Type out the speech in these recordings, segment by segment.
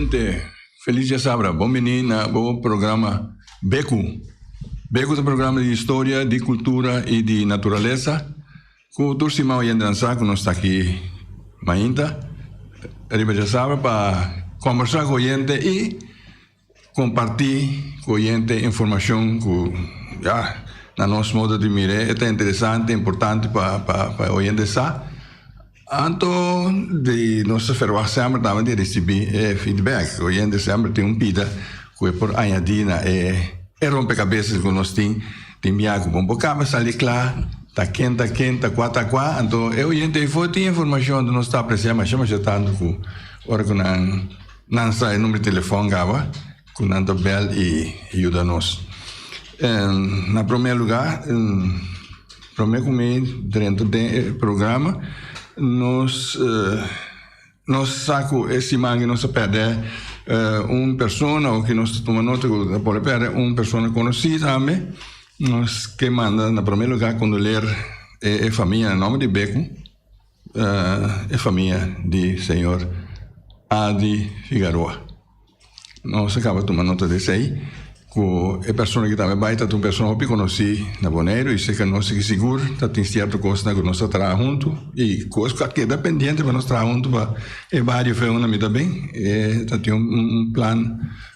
Oyente, felis djasabra. Bon bini na bo programa Beku. Beku ta un programa di historia, di kultura i di naturalesa. Ku tur siman oyentenan sa ku nos ta aki mainta riba djasabra pa kombersá ku oyente i Kompartí ku oyente informashon ku ya na nos modo di mir'é e ta interesante, importante pa pa pa e oyente sa. Anto di nos ta ferwagt semper tambe di risibí e feedback. Oyente semper tin un pida ku e por añadí na e e rompekabesas ku nos tin. Tin bia ku bo kaba sali kla, ta ken ta ken, ta kua ta kua. Anto e oyente ei for tin informashon, anto nos ta apresiá masha masha tantu ku ora ku nan. Nan sa e number di telefòn gaba ku nan ta bèl i yuda nos. Na promé lugá, promé ku mi drenta den e programa, nos nos sa ku e siman aki nos a pèrdè un persona o ku nos ta tuma nota ku a por pèrdè un persona konosí tambe. Nos ke manda na promé lugá kondoler e famia na nòmber di Beku. E famia di señor Adi Figaroa. Nos a caba tuma nota di esey cu e persona ki tambe bay ta un persona hopi conoci na Boneiru y seca nos ki sigur ta tin cierto cosnan cu nos ta traha hunto y cos cu a keda pendiente pa nos traha hunto pa e bario Feuna mi ta bin e ta tin un plan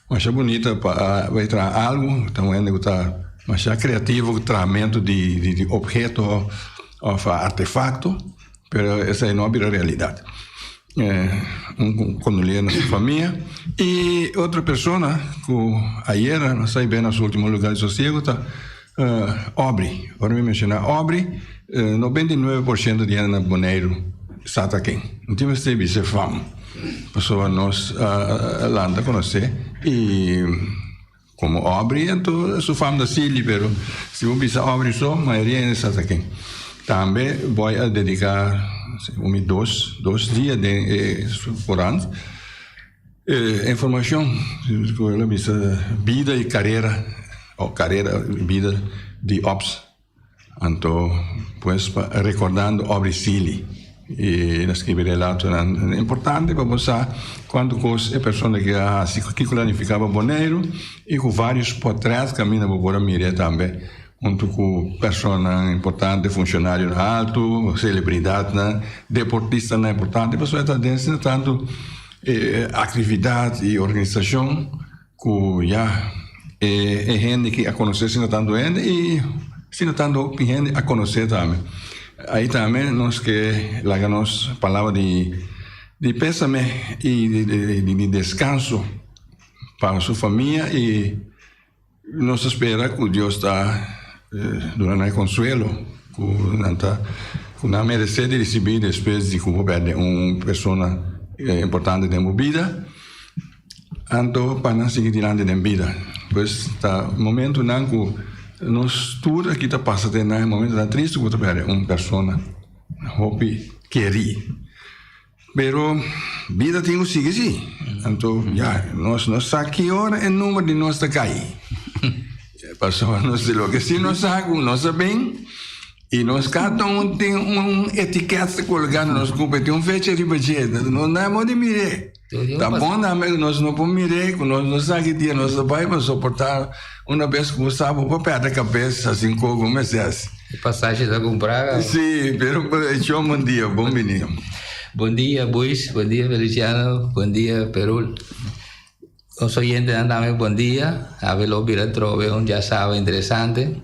masha bunita pa bay traha algo ta un hende cu ta masha creativo cu trahamento di obheto. Of artefacto, pero esei no a bira realidad. Un condoleer na su famia. Y otro persona cu ayera nos a bai na su ultimo lugar di sosiego ta Aubrey. Ora mi menciona Aubrey, 99% di hende na Boneiru sa ta ken. No tin mester bisa fam, pasobra nos a lanta conoce y. Como Aubrey anto su fam ta Silly pero si bo bisa Aubrey so mayoria hende sa ta ken. Tambe boy a dedica segun mi dos dos dia den e corant e informacion cu el a bisa bida y carera o carera y bida di Ops. Anto pues pa recordando Aubrey Sealy y el a scribi relatonan importante pa bo sa cuanto cos e persona ki a haci, kico lo a nifica pa Boneiru y cu varios potret caminda bo por a mira tambe hunto cu personanan importante, funcionarionan alto, celebridadnan, deportistanan importante pasobra e ta den asina tanto actividad y organisacion. Ku ya e hende ki a konosé asina tantu hende i asina tantu hopi hende a konosé tambe. Ai tambe nos ke laga nos palabra di di pésame i di deskanso pa su famia i nos ta spera ku Dios ta duna nan e konsuelo ku nan ta ku nan meresé di risibí despues di ku bo pèrdè un persona importante den bo bida. Anto pa nan sigui dilanti den bida. Pues ta momentunan ku nos tur aki ta pasa den nan momentunan tristu ku ta pèrdè un persona hopi kerí. Pero bida tin ku sigui si. Anto ya nos no sa ki ora e number di nos ta kai. Pasobra nos di loke si nos sa ku nos a bin i nos kada un tin un etiket ta kolgá na nos kurpa i tin un fecha riba dje. Nos no a modi mir'é. Ta bon tambe ku nos no por mir'é, ku nos no sa ki dia nos ta bai pa soportá una bes ku bo sa bo por pèrdè kabes asin koko mester hasi. E pasashi ta kumprá. Sí, pero John bon dia, bon bini. Bon dia Buis, bon dia Feliciano, bon dia Perul. Nos oyentenan tambe bon dia. Awe lo bira trobe un diasaba interesante.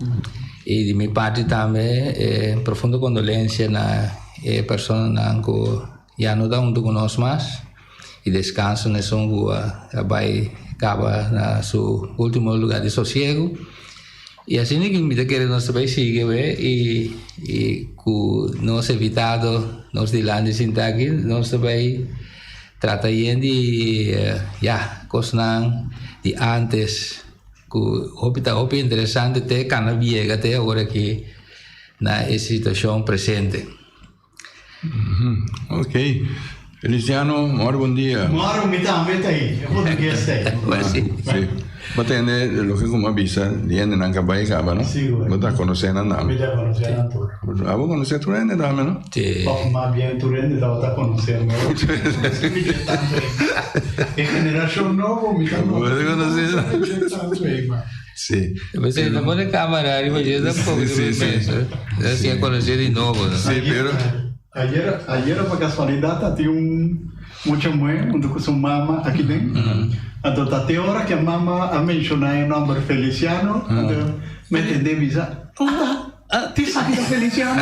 I di mi parti tambe e profundo kondolensia na e personanan ku ya no ta huntu ku nos mas i deskanso na esun ku a bai kaba na su ultimo lugar di sosiego. I asina ki mi ta kere nos ta bai sigui awe i i ku nos invitado nos dilanti sinta aki nos ta bai Trata yen di ya kosnan di antes ku hopi ta hopi interesante te kana biega te awor aki na e situashon presente. Ok. Feliciano, mor bon dia. Mor, mi tambe ta ei. E portugues ta ei. Si. Si. Bo tende loke ku mi a bisa di hendenan ku a bai kaba, no? Sigur. Bo ta konosé nan tambe. Mi ta konosé nan tur. Abo konosé tur hende tambe, no? Si. Òf mas bien tur hende tabata konosé mi. Mi dje tantu ei. E generashon nobo mi ta Bo ta konosé nan. Mi dje tantu ei, ma. Si. P'esei no pone kamera riba dje tampoco. Si, si, si. Asina konosé di nobo, no? Si, pero. Ayer, ayer pa casualidad a tin un mucha muhe hunto cu su mama aki den. Anto ta te ora cu e mama a menciona e nomber Feliciano, anto mi tende bisa, Ah, ti sa ki ta Feliciano?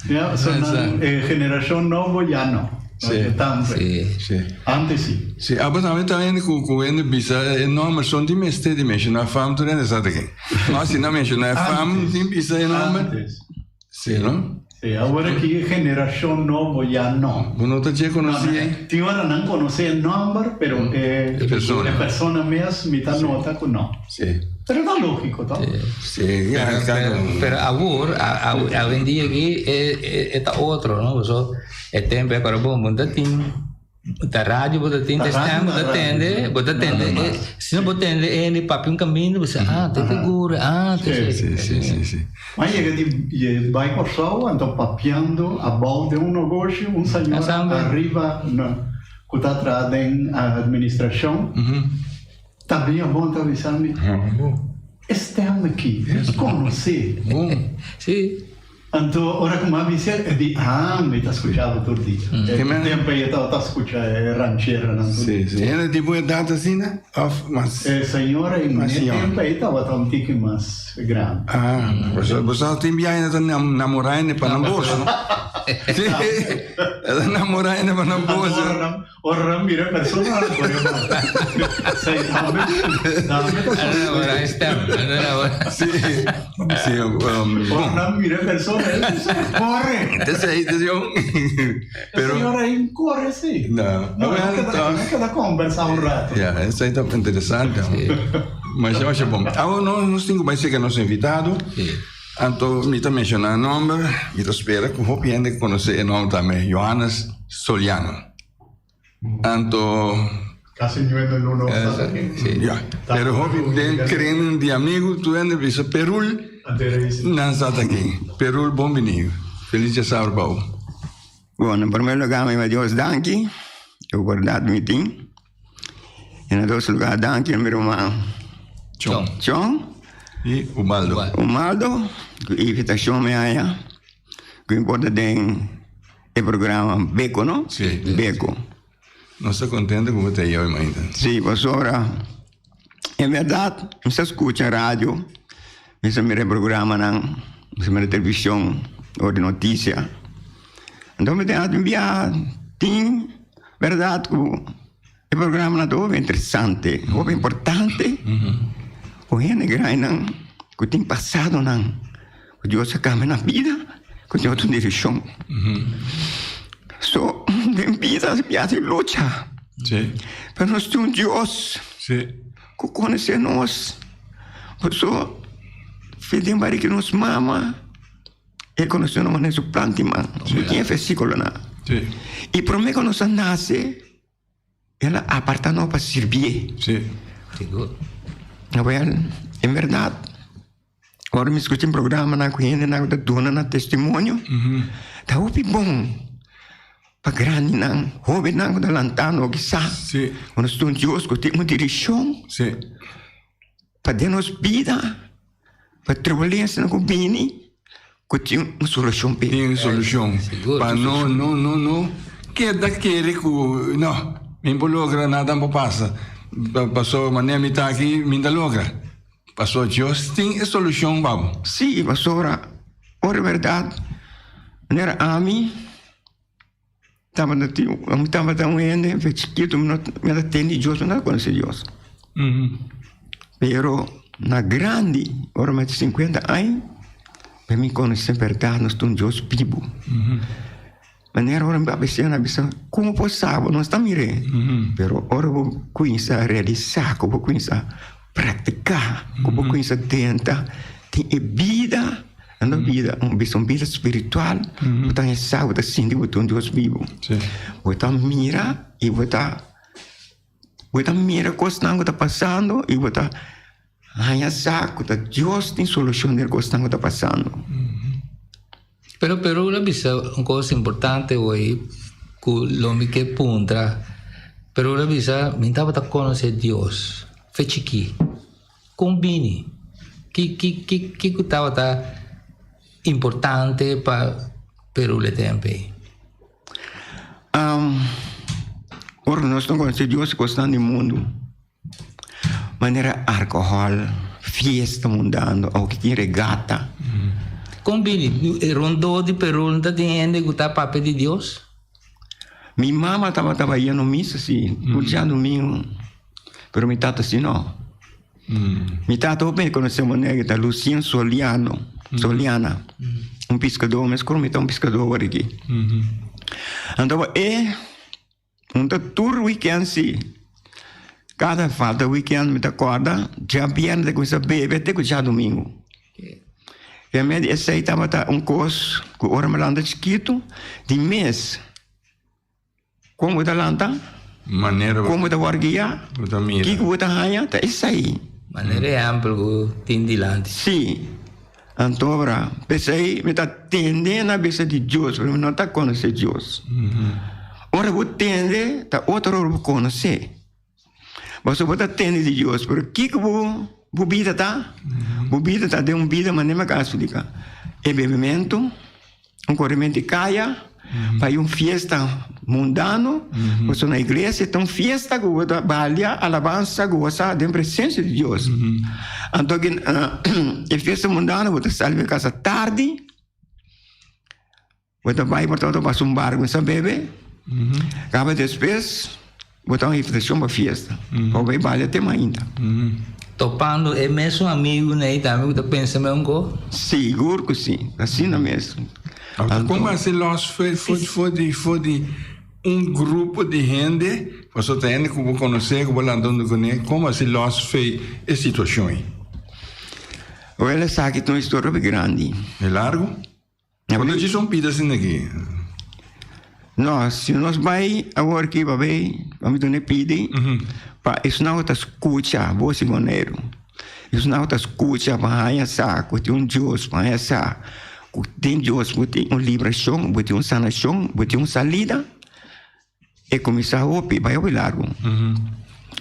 Ya, so nan e generacion nobo ya no. Sí. Tanto. Sí. Sí. Antes sí. Sí, abo tambe ta hende cu cu hende bisa e nomber son tin mester di menciona fam tur hende sa ta ken. No, si nan menciona e fam tin bisa e nomber. Antes. Sí, no? Sí, awor aki e generashon nobo ya no. Bo no ta dje konosí ei? Tin ora nan konosé e nòmber, pero e E persona. e persona mes mi ta nota ku no. Sí. Pero ta lógiko, to? Sí, ya, Pero, kada pero, un. pero awor, a, a, awendia aki e, e, e ta otro, no? Paso e tempo e kora bon, bo no ta tin Ta radio bo ta tin, ta stem bo ta tende, bo ta tende, si no bo tende e hende papia un kaminda bo sa, ah, ta te gure, ah, ta Sí. Sí, sí, sí, sí. Ma yega di ye bai Kòrsou anto papiando abou den un negoshi un señora ariba na ku ta traha den administrashon ta bin abou ta bisa mi e stem aki mi konosé. Sí. Anto ora ku mi a bisa e di, Ah, mi ta skucha bo tur dia. E tempu ei e tabata skucha e rancheranan tur Sí, dia. sí. Hende di bo edat asina òf mas? E señora ei Mas n'e señora. tempu ei tabata un tiki mas grandi. Ah, bo sa tin biaha hende ta namorá hende pa nan boso, no? Sí, e ta namorá hende pa nan Anto boso. ora nan Ora nan mira e persona nan kore bai. Esei tambe tambe ta sosode. Sí, sí, Ora nan mira e persona e bisa kore. Esei ta yo. Pero e señora ei kore sí. No, no nan keda nan keda kombersá un rato. Ya, esei ta interesante. Masha masha bon. Awor nos nos tin ku bai seka nos invitado. Anto mi ta menshoná e nòmber, mi ta spera ku hopi hende konosé e nòmber tambe, Johannes Soliano. Anto. Casi nueve luna o sa aki. Ya, pero hopi den kren di amigu tur hende bisa Perul nan sa ta ken. Perul bon bini. Felis djasabra pa bo. Bon, en primer lugar mi Dios danki e oportunidad mi tin. En na dos lugar danki mi ruman Chon. Chon. Y Ubaldo. Ubaldo, ku invitacion mi haya ku mi por ta den E programa Beko, no? Sí. Beko. Nos ta contento cu bo ta ei hoy mainta. Sí, pasobra en berdad mi sa scucha radio, mi sa mira e programanan, mi sa mira television ora di noticia. Anto mi tin bia tin berdad cu e programanan ta hopi interesante, hopi importante cu hende grandinan cu tin pasadonan. Ku Dios a kambia nan bida ku tin otro direkshon. So den bida si hasi lucha. Pero nos tin un Dios ku konosé nos. Paso fe den barika di nos mama e konosé nos manera su plan di man. Mi tin e versíkulonan. I promé ku nos a nase. El a aparta nos pa sirbié. Sigur. Awel, en berdad, ora mi skucha e programanan ku hendenan ku ta duna nan testimonio, ta hopi bon pa grandinan, hóbennan ku ta lantando kisas ku nos tin un Dios ku tin un direkshon pa den nos bida, pa turbulensianan ku bini. Ku tin un solushon p'e. Tin un solushon. Sigur. Pa no, no, no, no keda kere ku no, mi por logra, nada por pasa. Pasobra manera mi ta aki, mi ta logra. Pasobra Dios tin e solushon pa bo. Sí, pasobra ora bèrdat, manera ami tabata tin, ami tabata un hende fe chikitu, mi no, mi a ta tende Dios, mi no a konosé Dios. Pero na grandi, ora mi a tin sinkuenta aña, mi konosé bèrdat nos tin un Dios bibu. Manera ora mi papia siña a bisa, komo por sa bo no sta mir'é? Pero ora bo kuminsá realisá ku bo kuminsá praktiká, ku bo kuminsá drenta den e bida. Nan bida, un bisa un bida spiritual, bo ta hesa, bo ta sinti bo ta un Dios bibu. Bo ta mira i bo ta bo ta mira kosnan ku ta pasando i bo ta haña sa ku ta Dios tin solushon den kosnan ku ta pasando. Pero Perú a bisa un kos importante hoy ku lo mi ke puntra. Perú a bisa mi tabata konosé Dios fe chikí. Kon bini? Ki ki ki kiko tabata importante pa Perú e tempu ei? Ora nos no konosé Dios kosnan di mundu. Manera alcohol, fiesta mundano, aunke tin regata. Kon bini e rondó di Perú no ta tin hende ku ta papia di Dios? Mi mama tabata bayendo misa si, tur djadumingu, pero mi tata si no. Mi tata hopi mi konosé manera ku ta Lucien Soliano, Soliana, un piskadó, meskor mi ta un piskadó awor aki. Anto e. Un ta tur weekend si. Kada falta weekend mi ta korda djabièrnè ta kuminsá bebe te ku djadumingu. Realmente esei tabata un kos ku ora mi lanta chikitu di mes kon bo ta lanta, Manera kon bo ta wòrdu guiá, bo ta mira. kiko bo ta haña ta esei. Manera ehèmpel ku tin dilanti. Si. Anto ora, p'esei mi ta tende na bisa di Dios, pero mi no ta konosé Dios. Ora bo tende, ta otro ora bo konosé. Pasobra bo ta tende di Dios, pero kiko bo bo bida ta? Bo bida ta den un bida manera mi a kaba splika, e bebementu. Un korementu di kaya, pa un fiesta mundano, pasobra na iglesia ta un fiesta ku bo ta balia, alabansa, gosa den presensia di Dios. Anto e fiesta mundano bo ta sali di kasa tardi, bo ta bai por ta pasa un bar kuminsá bebe, kaba despues bo ta un invitashon pa fiesta, pa bo bai balia te mainta. Topando e mesun amigunan ei tambe ku ta pensa mesun ko? Sigur ku si, asina mes. Anto kon hasi los for di for di un grupo di hende, pasobra ta hende ku bo konosé, ku bo lanta huntu kuné, kon hasi los fe e situashon ei? Wel esaki ta un historia hopi grandi. E largu? Cuando djis un pida asina aki? No, si nos bai awor aki pa bay, pa mi duna e pidi, pa esnan ku ta skucha bos di Boneiru, esnan ku ta skucha pa haña sa ku tin un Dios, pa haña sa ku den Dios bo tin un librashon, bo tin un sanashon, bo tin un salida, e kuminsá hopi, bai hopi largu.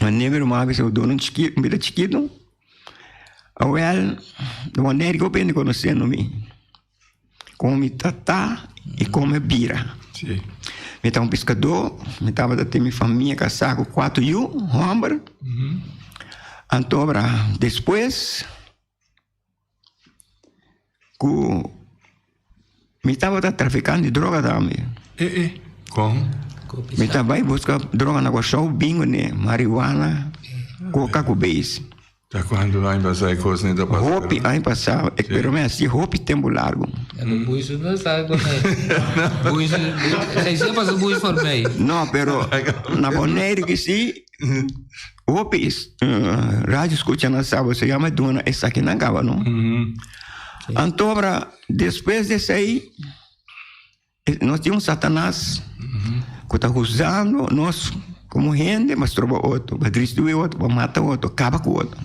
Manera mi ruman a bisa, duna un chikito, un bida chikito, awel, Boneiru ku bini konosendo mi. Kon mi ta ta i kon mi bira. Mi ta un piskadó, mi tabata tin mi famia kasá ku kuater yu hòmber. Anto ora despues ku mi tabata trafikante di droga tambe. Kon? Mi ta bai buska droga na Kòrsou, bin kuné mariwana, koka ku beis. Ta cuanto aña pasá e cos ni ta pasa? Hopi aña pasá, pero mi haci hopi tempo largo. Pero buisu no sa con e. Buisu, sei pasa buisu for mei. No, pero na Bonaire que si, hopi radio escucha na sa, se llama duna esaki nan caba, no? Anto ora, despues de esey, Nos tin un Satanas ku ta husgando nos komo hende pa stroba otro, pa destruí otro, pa mata otro, kaba ku otro.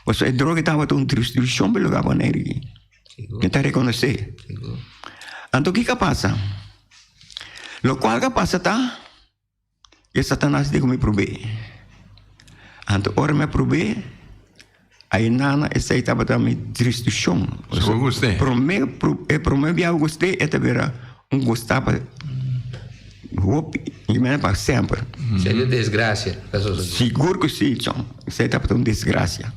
Pasobra e droga tabata un destrukshon pa e lugar Boneiru aki. Mi ta rekonosé. Anto kiko a pasa? Lokual ku a pasa ta. E Satanas di ku mi prob'é. Anto ora mi a prob'é, ainana esei tabata mi destrukshon. So bo gust'é? Promé, e promé bia ku gust'é e ta bira un gustá pa hopi, i mene pa semper. Seria desgrasia ta sosodé. Sigur ku si, chon. Esei tabata un desgrasia.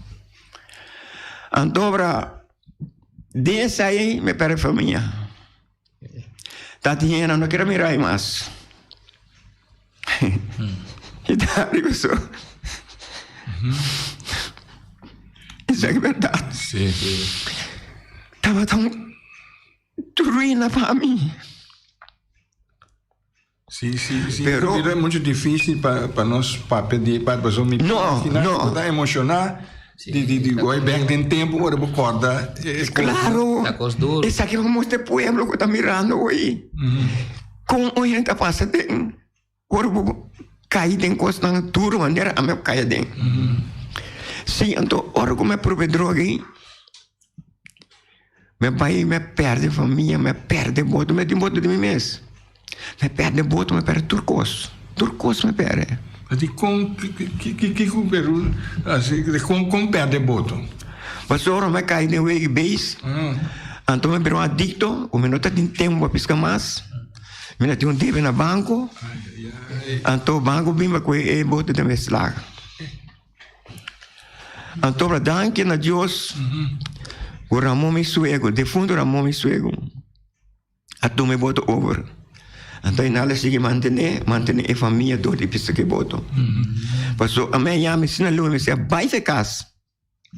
Anto ora den esei mi pèrdè famia. Tati hena no kere mira ai mas. I ta riba so. Esaki berdad. Sí. Tabata un ruina pa mi. Sí, sí, sí. Pero- Pero es mucho difícil pa, pa nos papia di pa paso mi No, final no. ta emociona. Di di di gooi bek den tempo ora bo corda e cos. Claro. Ta cos duro. Esaki ta como este pueblo cu ta mirando hoy. Con un hende ta pasa den ora bo cay den cosnan duro manera ami a cay aden. Si, anto ora cu mi a prueba e droga ey, mi a bay mi a perde famia, mi a perde boto, mi a tin boto di mi mes. Mi a perde boto, mi a perde tur cos, tur cos mi a perde. Dikon kiko Perul hasi dikon kon perde boto? Pasobra mi a kai den wega beis, anto mi a bira un adikto ku mi no ta tin tempu pa piska mas, mi ta tin un debe na banko, anto banko bin pa kohe e boto den beslag. Anto bra danki na Dios ku Ramon mi suego, defunto Ramon mi suego. A tuma e boto over. Anto e nada sigui mantené, mantené e famia dor di pisa ku e boto. Paso a mi a yama asina luna, mi a bai fe kas.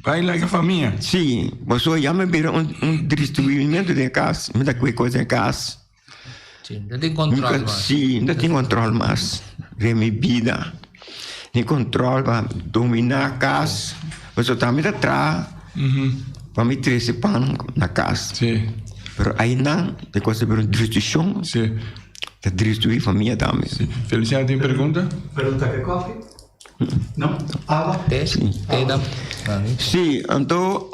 Bai laga famia? Sí, paso ya mi bira un un distribuimento den e kas, mi ta kue kos den e kas. Sí, no tin control mas. Sí, no tin control mas den mi bida. Ni control pa dominá kas, paso tambe ta traha pa mi trese pan na kas. Sí. Pero ainan e kos ta bira un destruccion. Sí. Ta destruí famia tambe. Sí. Feliciano tin pregunta? Pregunta ke koffie? No? Awa? Te? Te dan. Sí, anto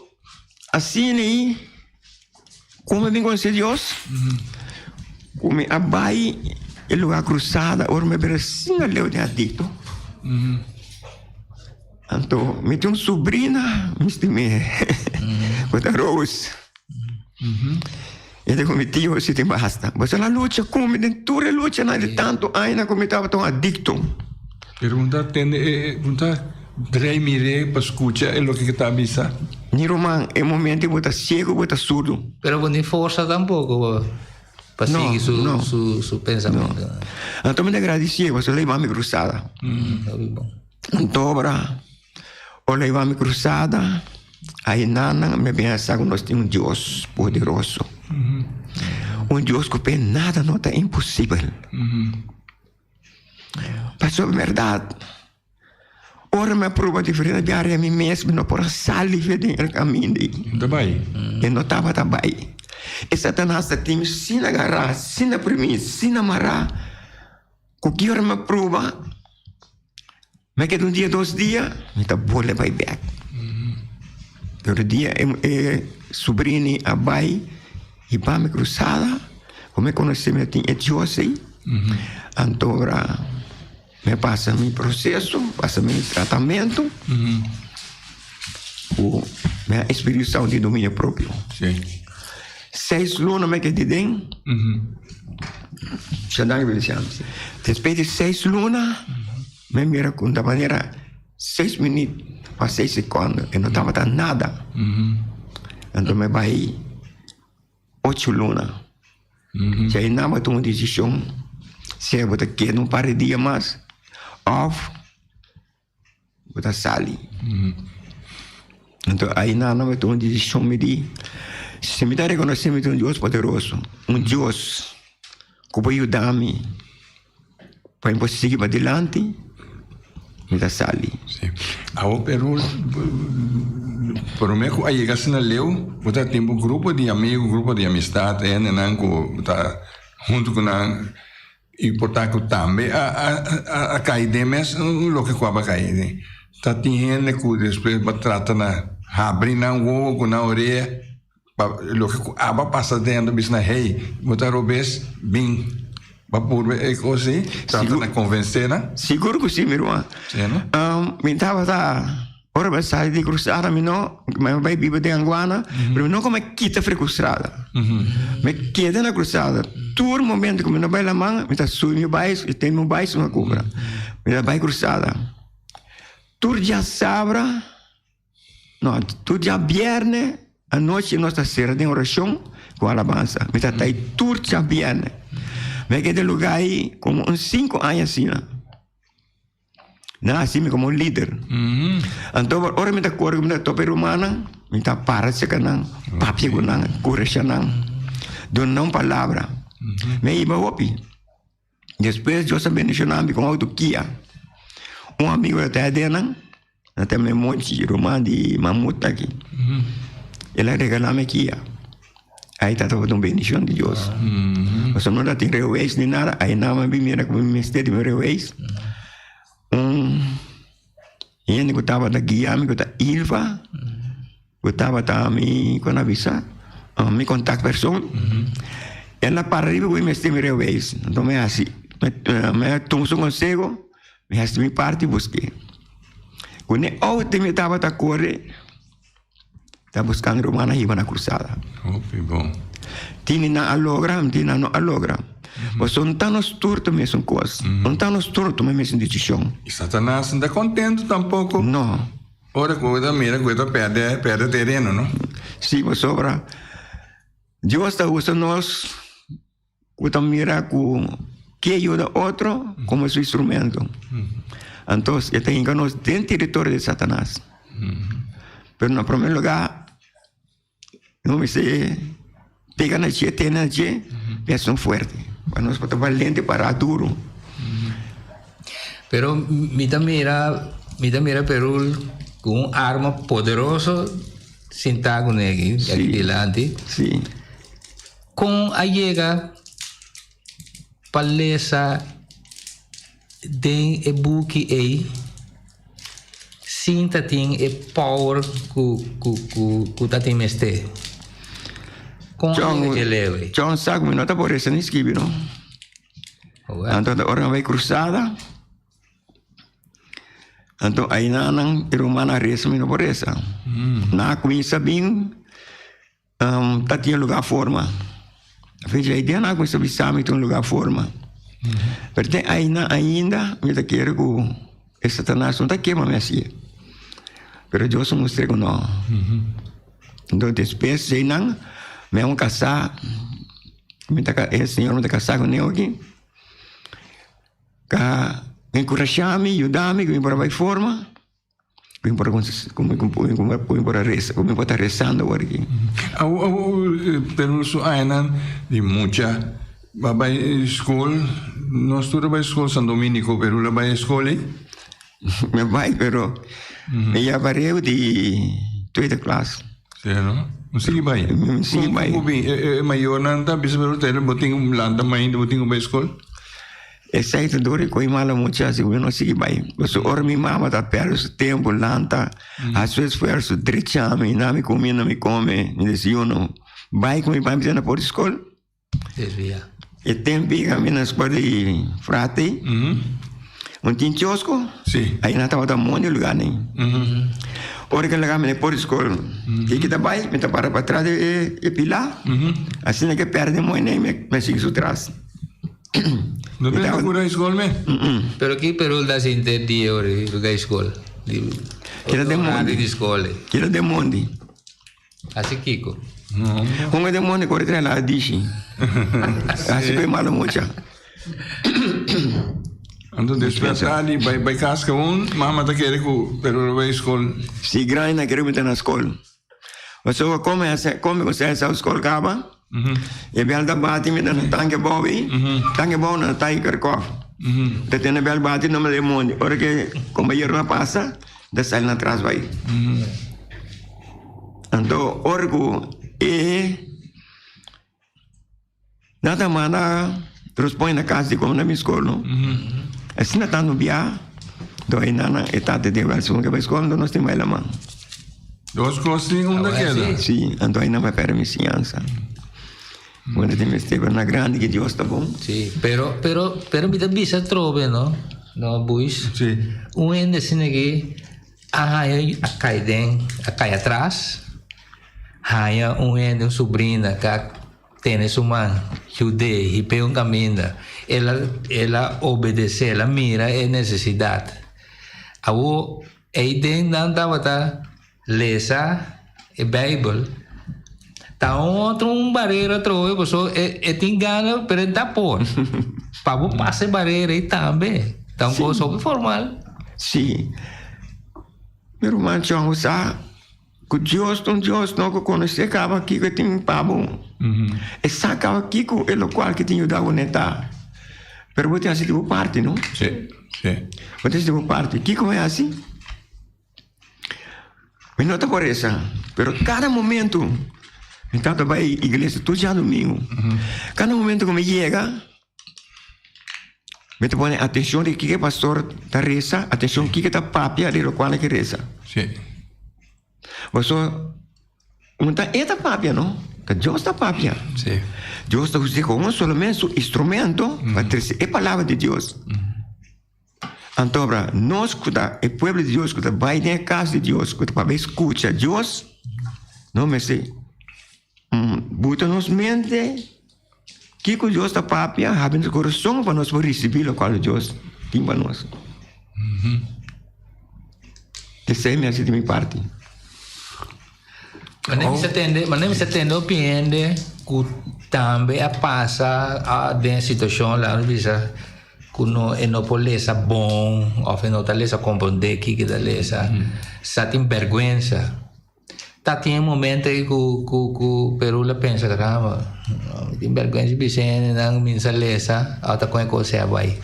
asina ei kon mi bin konosé Dios? Ku mi a bai e lugar Cruzada ora mi a bira asina leu den adikto. Anto mi tin un sobrina mi stim'é ku ta Rose. E ta ku mi tio si tin basta. Boso la lucha ku mi den tur e luchanan di tantu añanan ku mi tabata un adikto. Pero bo ta tende e bo ta drei mir'é pa skucha e loke ke ta bisa? Mi ruman, e momento bo ta siego bo ta surdu. Pero bo ni forsa tampoko pa sigui su su su pensamentu. Anto mi ta gradisié pasobra el a hiba mi krusada. Hopi bon. Anto ora ora el a hiba mi krusada. Ainanan mi a bin a sa ku nos tin un Dios poderoso, un Dios ku p'e nada no ta imposibel. Pasobra bèrdat, ora mi a proba diferente biaha mi mes mi no por a sali fe den e kaminda ei. E no tabata bai. E Satanas ta tin mi sin agará, sin aprimi, sin amará, ku ki ora mi a proba. Mi keda un dia dos dia mi ta bole bai bek. Pero dia e e subrini a bai i pa mi cruzada ku mi konosé mi tin e Dios ei anto ora mi pasa mi proseso pasa mi tratamentu ku mi a espiritu santu di dominio propio. Seis luna mi keda den. Despues di seis luna. Mi a mira ku ta manera seis minüt pa seis sekondo e no tabata nada. Anto mi a bai ocho luna. Djei nan bo a tuma un desishon sea bo ta keda un par di dia mas òf bo ta sali. Anto ainan nan bo a tuma un desishon mi di si mi ta rekonosé mi ta un Dios poderoso, un Dios ku por yuda mi. Pa mi por sigui padilanti, mi ta sali. Sí. Awo pero prome ku a yega asina leu, bo ta tin bo grupo di amigo, grupo di amistad, hendenan ku ta huntu ku nan i por ta ku tambe a a a kai den mes loke ku aba kai den. Ta tin hende ku despues bo a trata na habri nan wowo ku nan orea Pa loke ku aba pasa den ta bisa nan, hey, bo ta robes, bin pa purba e kos ei, trata na konvensé nan. Sigur ku si, mi ruman. Sí, no? Mi tabata, ora mi a sali di Cruzada, mi no, mi a bai biba den Anguana, pero mi no kome kita for di Cruzada. Mi keda na Cruzada. Tur momento ku mi no bai laman, mi ta subi mi bais, mi ten mi bais mi a kumpra. Mi ta bai Cruzada. Tur djasabra. No, tur djabierne anochi nos ta sera den orashon ku alabansa. Mi ta tai tur djabierne. Mi a keda den lugá ei komo un sinku aña asina. Nan a hasi mi komo un lider. Anto ora mi ta kore ku mi ta topa e rumannan, mi ta para serka nan, papia ku nan, kuresha nan, duna nan un palabra. Mi a hiba hopi. Despues Dios a bendishoná mi ku un outo Kia. Un amigu ta den nan. Na ta mi mochi ruman di mamut aki. El a regalá mi kia. Ai ta tabata un bendishon di Dios. Pasobra no ta tin reweis ni nada. Ai nan a bin mira ku mi mester di mi reweis. Un hende ku tabata guia mi ku ta Ilva, ku tabata mi, kon a bisa, mi kontaktpersoon. El a para riba ku mi mester mi reweis. Anto mi hasi, mi a tuma su konseho. Mi hasi mi parti busk'é. Ku ne outo mi tabata kore, ta buskando rumannan hiba na krusada. Hopi bon. Tini nan a logra, tini nan no a logra. Pasobra no ta nos tur ta mesun kos. No ta nos tur tuma e mesun desishon. I Satanas no ta kontentu tampoko. No. Ora ku e ta mira ku e ta pèrdè, pèrdè tereno, no? Si, pasobra Dios ta usa nos. Ku ta mira ku ke yuda otro komo su instrumento. Antos e ta hinka nos den teritorio di Satanas. Pero na prome lugar no mester pega na dje, tene na dje, pa esun fuerte, pa nos por ta balente para duro. Pero mi ta mira, mi ta mira Perul ku un arma poderoso sintá kuné aki, aki dilanti. Sí. Kon a yega pa lesa den e buki ei sin ta tin e power ku ku ta tin mester? Kon a yega dje leu ei? John sa ku mi no ta por resa ni skibi no. Anto ta ora mi bai krusada, anto ainanan e rumannan a resa mi no por resa. Nan a kuminsa bin. Ta tin un lugar forma. Fecha e dia nan cuminsa bisa mi tin un lugar forma. Pero te aina ainda mi ta kere cu e Satanas no ta kema mi asi. Pero Dios a mustra cu no. Enton despues di nan mi a un casa, mi ta e señor mi ta casa cu ne oki, ka encurasha mi, yuda mi cu mi por a bay forma. Ku mi por ku mi por a resa, ku mi por ta resando awor aki. Awo awo pero su añanan di mucha a bai skol, nos tur a bai skol San Dominico, pero lo a bai e skol ei? Mi a bai pero mi ya bareu di tweede klas. Si no? Un sigui bai? Un sigui bai. Kon ku bin e mayornan ta bisa pero bo tin ku lanta mainta bo tin ku bai skol? Esei ta dor di koe mala mucha si mi no sigui bai. Pasobra ora mi mama ta perde su tempu lanta, hasi su esfuerso, drecha mi, na mi kuminda mi kome, mi desayuno, bai ku mi bai mi na por di skol. Desvia. E tempu ei mi na skol di frate, un tin kiosko, ai nan tabata mondi lugar nei. Ora ke laga mi na por di skol, kiko ta bai, mi ta para patras di e pila, asina ke perde mooi nei mi sigui su tras. No ta yendo cura school me? Pero ki perul ta sinti di ora di lugar school? Di Kira den mondi. Di school. Kira den mondi. Hasi kiko? Hunga den mondi kore trae la dishi. Hasi koe malo mucha. Anto despues tardi bai bai kas gewoon, mama ta kere ku perul bai school. Si grandi na kere ku mi ta na school. Pasobra come a come ku sa sa skol kaba, e bel ta bati mi ta na tanke bou ei, tanke bou na tai kerkhof. Ta tene bel bati nomás e mondi. Ora ke kombayero a pasa, ta sali na tras bai. Anto ora ku e Nan ta manda respon na cas di como na mi school no. Asina tanto bia do e nana e tata di wel segun ke bai school anto nos tin bai laman. Dos cos tin unda keda. Si, anto ai nan bai perde mi siñansa. Bueno tin mester pero na grandi ke Dios ta bon. Si, pero pero pero mi ta bisa atrobe no, no Buis. Si. Un hende asina ke a haña a kai den a kai atras haña un hende un subrina ka Tene su man, yud'é, hip'é un kaminda. El a, el a obedesé, el a mira e nesesidat. Awor, eiden nan tabata lesa e Beibel, ta un otro un barera atrobe, pasobra e, e tin gana, pero e ta por. Pa bo pasa e barera ei tambe, ta un kos hopi formal. Sí. Mi ruman John, bo sa Ku Dios ta un Dios no ku konosé kaba kiko e tin pa bo. E sa kaba kiko e lokual ke tin yuda bo neta. Pero bo tin hasi di bo parti, no? Sí, sí. Bo tin hasi di bo parti. Kiko bo hasi? Mi no ta por resa, pero kada momento mi tata bai iglesia tur djadumingu. Kada momento ku mi yega, mi ta pone atenshon di kiko e pastor ta resa, atenshon kiko ta papia di lokual e ke resa. Pasobra un ta e ta papia no, ta Dios ta papia. Dios ta usa komo solamente su instrumento pa trese e palabra di Dios. Anto ora nos ku ta e pueblo di Dios ku ta bai den e kas di Dios ku ta pa bai skucha Dios, nos mester buta nos mente kiko Dios ta papia, habri nos kurason pa nos por risibí lokual Dios tin pa nos. Esei mi a hasi di mi parti. Manera mi sa tende, manera mi sa tende hopi hende ku tambe a pasa den e situashon laga nos bisa ku no e no por lesa bon òf e no ta lesa komprondé kiko e ta lesa sa tin bèrgwensa. Ta tin e momento ei ku ku ku Perul a pensa caramba mi tin bèrgwensa di bisa hendenan mi no sa lesa òf ta kon e kos a bai.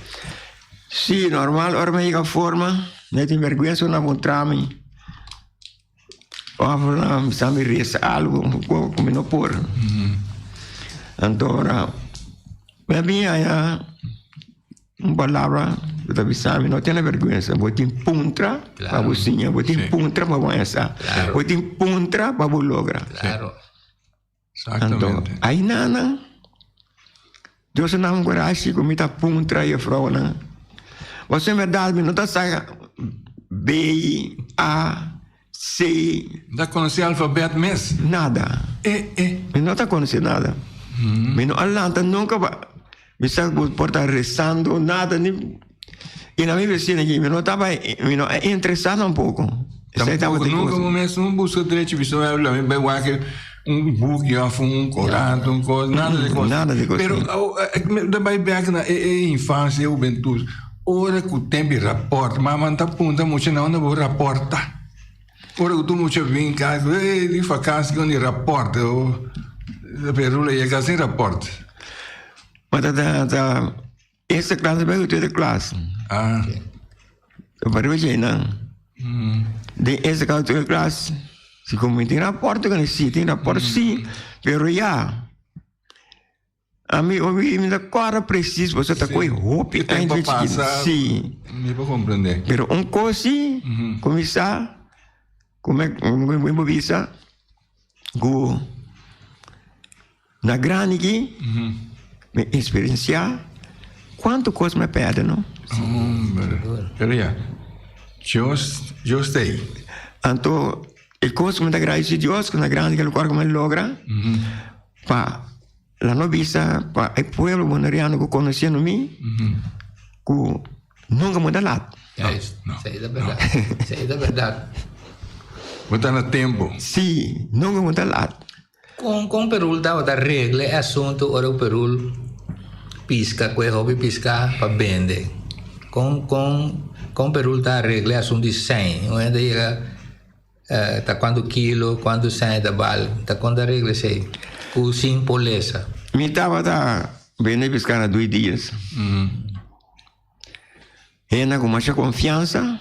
Sí, normal ora mi yega forma mi tin bèrgwensa ora nan puntra mi. Of nan bisa mi resa algo ku mi no por. Anto ora mi a bin haña un palabra ku ta bisa mi no tene bèrgwensa, bo tin puntra pa bo siña, bo tin puntra pa bo haña sa, bo tin puntra pa bo logra. Anto ainanan Dios a nan un kurashi ku mi ta puntra jefrounan. Pasobra en bèrdat mi no ta sa B, A, C. No ta konosé alfabèt mes? Nada. E, e. Mi no ta konosé nada. Mi no a lanta nunka pa bisa ku por ta resando nada ni. I na mi vecino aki mi no taba mi no a interesá tampoco. Esei tabata e cosa. Nunca bo mes no busca drechi bisa mi habla mi bai wak un buki of un corant un cos nada de cos. Nada de cos. Pero mi ta bai bek na e infancia e hubentud ora cu tempo di raport mama ta puntra mucha na unda bo raporta ora cu tur mucha bin cas ey di vakantie con di raport pero lo yega sin raport. Ma ta ta. Eerste klas bai ku tweede klas. Ah. Pariba dje nan. Den eerste klas tweede klas si komo mi tin rapòrt ku si tin rapòrt si pero ya ami obi mi ta kòrda presis pasobra ta kohe hopi E tempo aña a pasa. si Mi por komprendé. pero un kos si ku mi sa ku mi por bisa ku Na grandi aki mi experiencia cuanto cos mi a perde no. Hombre, pero ya, Dios, Dios ta ei. Anto e cos cu mi ta agradeci Dios cu na grandi aki locual cu mi a logra pa la no bisa pa e pueblo boneriano cu conociendo mi cu nunca mi ta lat. No, Esei ta berdad, esei ta berdad. Bo ta na tempo. Si, nunca mi ta lat. Kon kon Perul tabata regla e asuntu ora ku Perul piska ku e hopi piská pa bende? Kon kon kon Perul ta regla e asuntu di sèn? Un hende yega ta kuantu kilo, kuantu sèn ta bal, ta kon ta regla esei ku sin por lesa? Mi tabata bende piská na dui dias. Hende ku masha konfiansa,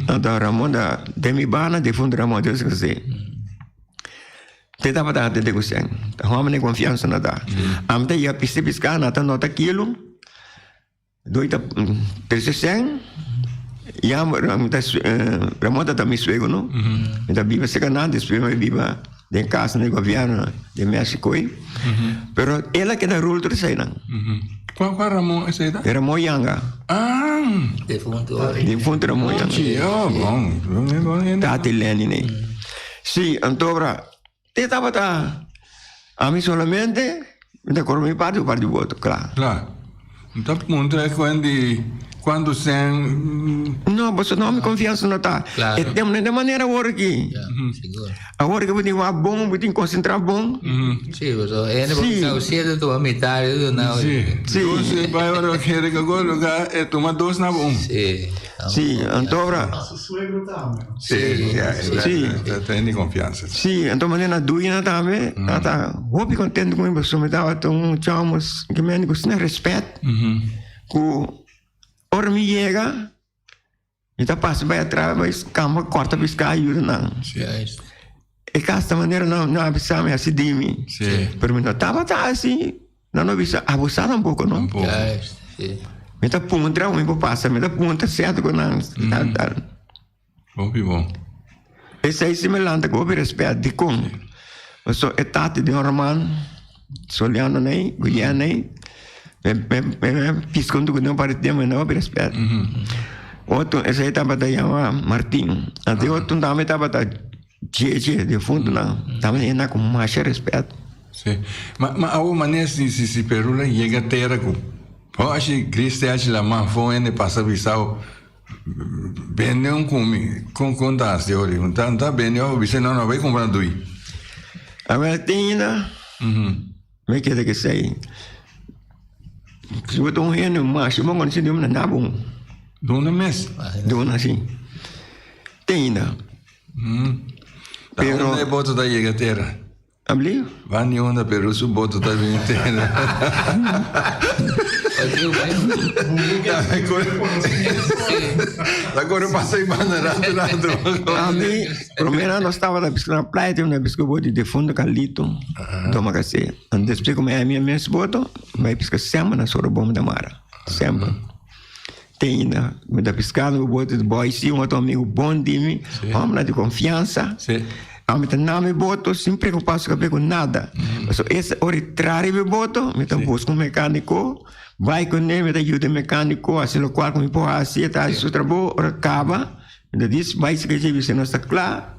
anto Ramon ta den mi banda, difuntu Ramon Dios kosé. Te tabata atende ku sèn, ta hòmber den konfiansa nan ta. Ami ta yega pista piská, nan ta nota kilo, doi ta trese sèn, ya Ramon ta mi suegro no, mi ta biba serka nan, despues mi a biba den kas di gobièrnu den Mexico ei, pero el a keda rul tur eseinan. Kua kua Ramon esei ta? Ramon Yanga. Ah! Defuntu. Defuntu Ramon Yanga. Chi, oh bon. Bon hende. Tati Lenny nei. Si, anto ora, te tabata ami solamente mi ta kore mi parti ku parti boto, kla. Kla. Mi ta puntra e kuen di kuantu sen. No, pasobra no mi konfiansa no ta. Klaro. E tempo no e manera awor aki. Ya, sigur. Awor ki bo tin wak bon, bo tin konsentrá bon. Si, pasobra hende por Si. bisa ku siete tuma mitad e duna. Si. Si. Dos e bai ora kere ka gol lugar e tuma dos na un. Si. Si, anto ora. Su suegro tambe. Si, ya, Si. ta ten di konfiansa. Si, anto manera na duina tambe, a ta hopi contento cu mi pasobra mi tabata un chamo cu mi cu asina respet cu ora mi yega. Mi ta pasa bai atras bai kamba kòrta piská yuda nan. Juist. E kas ta manera nan nan a bisa mi hasi di mi. Sí. Pero mi no tabata hasi, nan no bisa abusá tampoko no. Tampoko. Juist, sí. Mi ta puntra mi por pasa, mi ta puntra sierto ku nan tal tal. Hopi bon. Esei si mi lanta ku hopi respèt. Dikon? Pasobra e tata di un ruman, Soliano nei, Guillermo nei, mi mi mi piska huntu ku nan un par di tempu, mi na hopi respèt. Otro, esei tabata yama Martin. Anto e otro tambe tabata Jeje, defuntunan. Tabata yena ku masha respèt. Si. Ma ma awo manera si si si Perula yega tera ku hoshi Cristo haci laman fo hende pasa bisao Bende un ku mi, kon kon ta hasi ori? Un ta un ta bende of bisa no no bai kumpra dui. Awel tin ainda, mi kere ke sei, si bo ta un hende masha bon konosí di un na bon. Duna mes? Duna si. Tin ainda. Pero. Ta unda e boto ta yega tera? Abli? Van di unda Peru su boto ta bini tera. Ta kore pasa i banda rato rato. Ami, promé nos tabata biska na playa, tin una biska boto di defunto Carlito Domacassé. Anto despues ku mi haña mi mes boto, mi bai piska semper na Sorobon ta mara, semper. Te ainda mi ta piskando ku boto di boy si un otro amigu bon di mi, hombernan di konfiansa. Ami ta na mi boto sin preocupa su cabe cu nada. Pasobra esa ora e tra riba e boto, mi ta busca un mecanico, bai cu ne, mi ta yuda e mecanico haci locual cu mi por haci, e ta haci su trabou, ora caba, mi ta dici bai si ke bisa nos ta cla.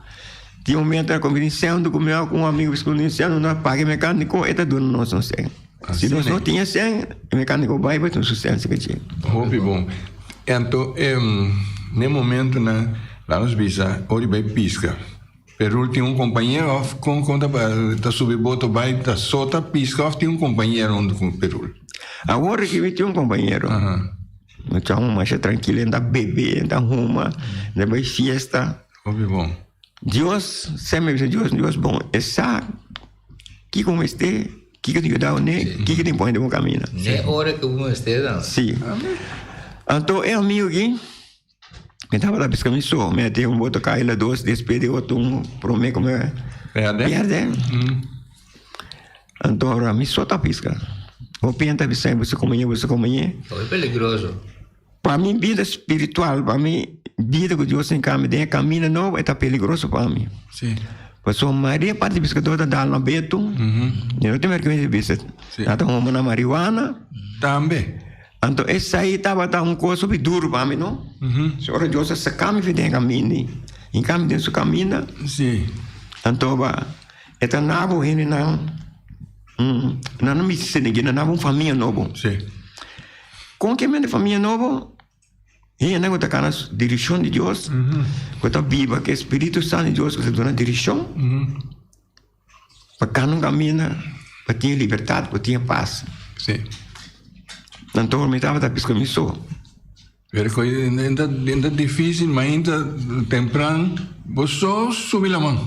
Tin momento cu mi tin cen cu mi cu un amigo bisa cu tin cen, nos paga e mecanico, e ta duna nos un cen. Si nos no tin e cen, e mecanico bai pa tin su cen si ke. Hopi bon. Anto, n'e momentonan, laat nos bisa, ora di bai pisca. Perul tin un kompañero òf kon kon ta ta subi boto bai ta so ta piska òf tin un kompañero huntu ku Perul? Awor aki mi tin un kompañero. Mi ta un masha trankil, e ta bebe, e ta huma, e ta bai fiesta. Hopi bon. Dios, semper mi bisa Dios, Dios bon, e sa kiko mester, kiko ta yuda ne, kiko ta pone den bo kaminda. Ne ora ku bo mester dan. Si. Anto e amigu aki. Mi tabata piska mi so, mi a tin un boto kaila dos, despues di otro un prome ku mi Perde. pierde. Anto ora mi so ta piska. Hopi hende ta bisa bo komeñe, bo komeñe. Hopi peligroso. Pa mi bida spiritual, pa mi bida ku Dios tin kambia den e kamino nobo e ta peligroso pa mi. Si. Pasobra mayoria parti di piskadó ta dal na betu, i no tin vergüensa di bisa. Nan ta huma na marihuana. Tambe. Anto esei tabata un kos hopi duru pa mi, no? Si ora Dios a saka mi for den e kaminda, i kami den su kaminda, Si. anto ba e ta nabo hendenan, nan no misti sende nan nabo un famia nobo. Si. Kon ke mende famia nobo? Hendenan ku ta kana direkshon di Dios, ku ta biba ku e Spiritu Santu di Dios ku ta duna direkshon, Pa kana un kaminda pa tin libertat, pa tin pas. Sí. Anto mi tabata piska mi so. Pero ku e ta difísil, mainta tempran bo so subi laman.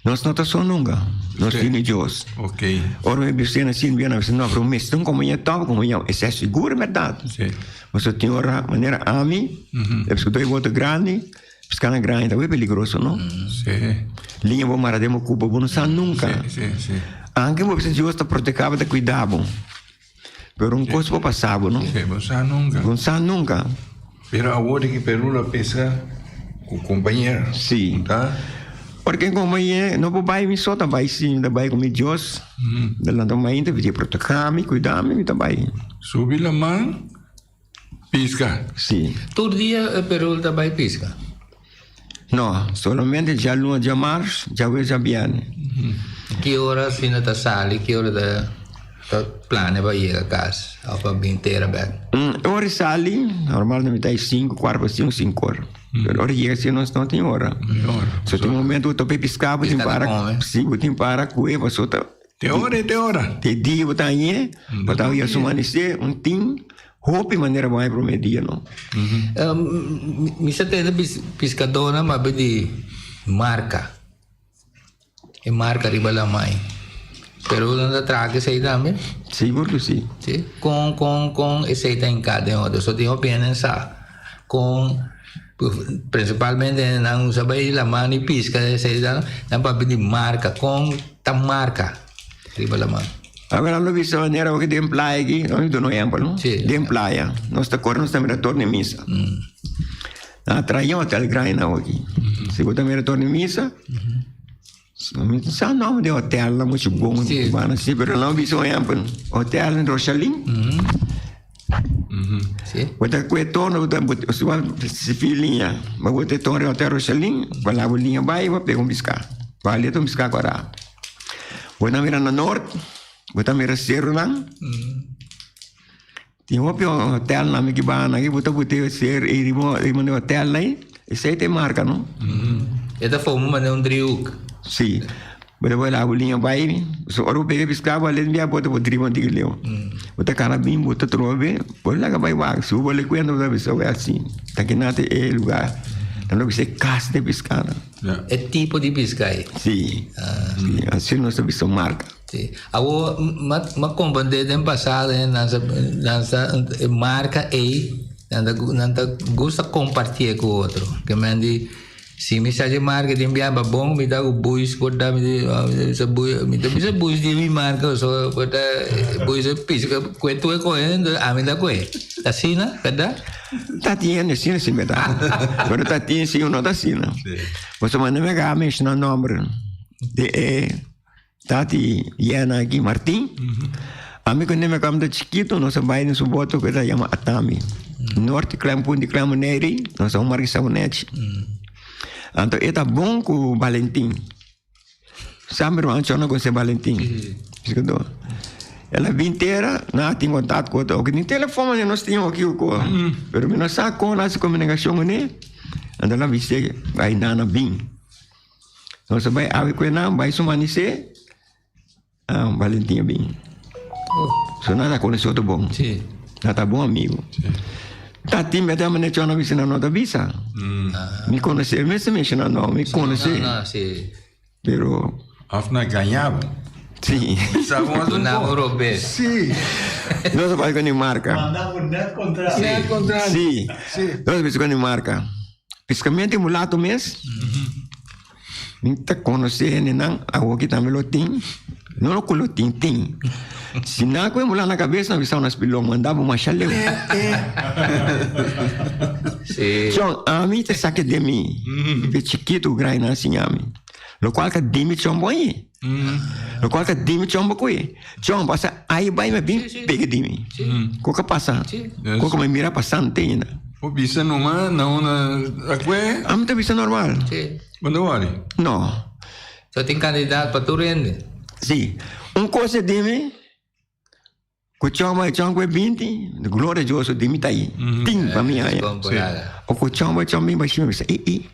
Nos no ta so nunka. Nos tin di Dios. Ok. Ora mi bisa na sin bia, no, pero mester un kompañero tòg, kompañero, esei sigur bèrdat. Sí. Pasobra tin ora manera ami, e piskadó e boto grandi. Piskana grandi ta muy peligroso, no? Sí. Liña bo mara den bo cupo, bo no sa nunca. Sí, sí, sí. Aunque bo bisa Dios ta proteha bo, ta cuida bo. Pero un cos por pasa bo, no? Sí, bo no sa nunca. Bo no sa nunca. Pero awor di ki Perú lo pesca cu compañero. Sí. Ta? Porque compañero no por bay mi so, ta bay si, ta bay cu mi Dios. Delante mainta, pidi proteha mi, cuida mi, mi ta bay. Subi laman. Pisca. Sí. Tur dia e perul ta bai pisca? No, solamente djaluna, djamars, djawe, djabièrnè. Ki ora asina ta sali, ki ora ta ta plania pa yega kas of pa bin tera bek? E ora e sali, normalmente ta e sinku, kuart pa sinku, sinku ora. Pero ora e yega asina nos no tin ora. So tin momento ku ta bai pisca bo tin para, si bo tin para kue pasobra ta. Te ora y te ora. Te dia bo ta hañ'é, bo ta haña su manisé, un tin hopi manera bo haña promé dia no. Mi sa tende piskadónan papia di marka, e marka riba lamai, pero nan ta traha ku esei tambe? Sigur ku si. Si, kon kon kon esei ta hinká den otro? So tin hopi hende sa kon. Principalmente nan usa bay laman y pisca esey nan nan papia di marca con ta marca riba laman. Awor nan lo bisa manera oki den playa aki, nos duna un ehempel no, Sí. den playa nos ta kore nos ta mira torna misa, nan a traha un hotel grandi nan oki, si bo ta mira torna misa, mi no sa nomber di hotel nan muchu bon, Sí. pero nan bisa un ehempel, hotel Rochalin. Sí. Bo ta kue torno, bo ta bo ta fi liña. Bo bo ta torno hotel Rosalin, bo laga bo liña bai, bo pega un piská. Bo aleta un piská kòrá. Bo ta mira na nort, bo ta mira seronan. Tin hopi hotelnan mi ki banda aki, bo ta bute ser ei riba riba di hotelnan ei, esei ta e marka no. E ta forma manera un driehoek. Sí. Bo ta bai laga bo liña bai, so ora bo pega e piská bo alén bia bo ta por driba un tiki leu. Bo ta kana bin bo ta troba be, bo laga bai wak. Si bo bole kuenta bo ta bisa wea asi, ta kina ta e lugar. Nan lo bisa e kas di piskanan. E tipo di piska ei. Si, si, asi nos ta bisa marka. Si. Awor m'a komprendé den pasado nan sa nan sa e marka ei nan ta nan ta gusta kompartié ku otro. Ke men di. Si mi sa dje marka tin biaba bon mi ta ku buis por ta mi ta bisa buis mi ta bisa buis di mi marka so por ta buis a pisa kue tur e kohe ami ta kohe ta asina berdad? Ta tin hende asina si berdad pero ta tin si no ta asina pasobra mi a menshona nomber di e Tati Yena aki Martin. Ami ku Neme kamba ta chikitu nos a bai den su boto ku e ta yama Atami. Norte Klein Punt di Klein Boneiru nos a un marka Sabonechi. Anto e ta bon ku Valentin. Sa mi ruman chona ku se Valentin. El a bin tera nan a tin kontakto ku otro. Oke tin telefon nos tin oki ku pero mi no sa kon nan hasi komunikashon kuné. Anto el a bis'é bai nan a bin. Nos a bai awe ku e nan, bai su manisé, ah, Valentin a bin. So nan ta konosé otro bon. Sí. Nan ta bon amigo. Ta tin mete a mane chona bisa nan no ta bisa. Mi konosé, mi mester menshoná no, mi konosé. No, no, sí. Pero. Of nan gaña bo. Sí. Sa bo mas un Duna bo ko. robes. Sí. Nos a bai ku ni marka. Manda bo net kontrario. Net kontrario. Sí. Sí. Nos a bisa ku ni marka. Piscamento di mulato mes, mi ta conoce hendenan, awoki tambe lo tin, no lo cu lo tin, tin. Si nan cu e mula na cabes, nan bisa unas pilon, manda bo masha leu. Sí. Chon, ami ta saca den mi, de chikito grai nan a siña mi. Locual ta di mi chon bo ayi. Locual ta di mi chon bo cuye. Chon, pasa ayi bai mi a bin pega di mi. Cu ka pasa? Cu ka mi mira pasante ainda. Bo bisa numa na una akwe? Ami ta bisa normal. Bo no worry? No. So tin kandidat pa tur hende? Si. Un cos e di mi. Ku choma e chon ku e binti, gloria a Dios, di mi ta ahí. Tin pa mi haya. O ku choma e chon bin bashi mi bisa i i.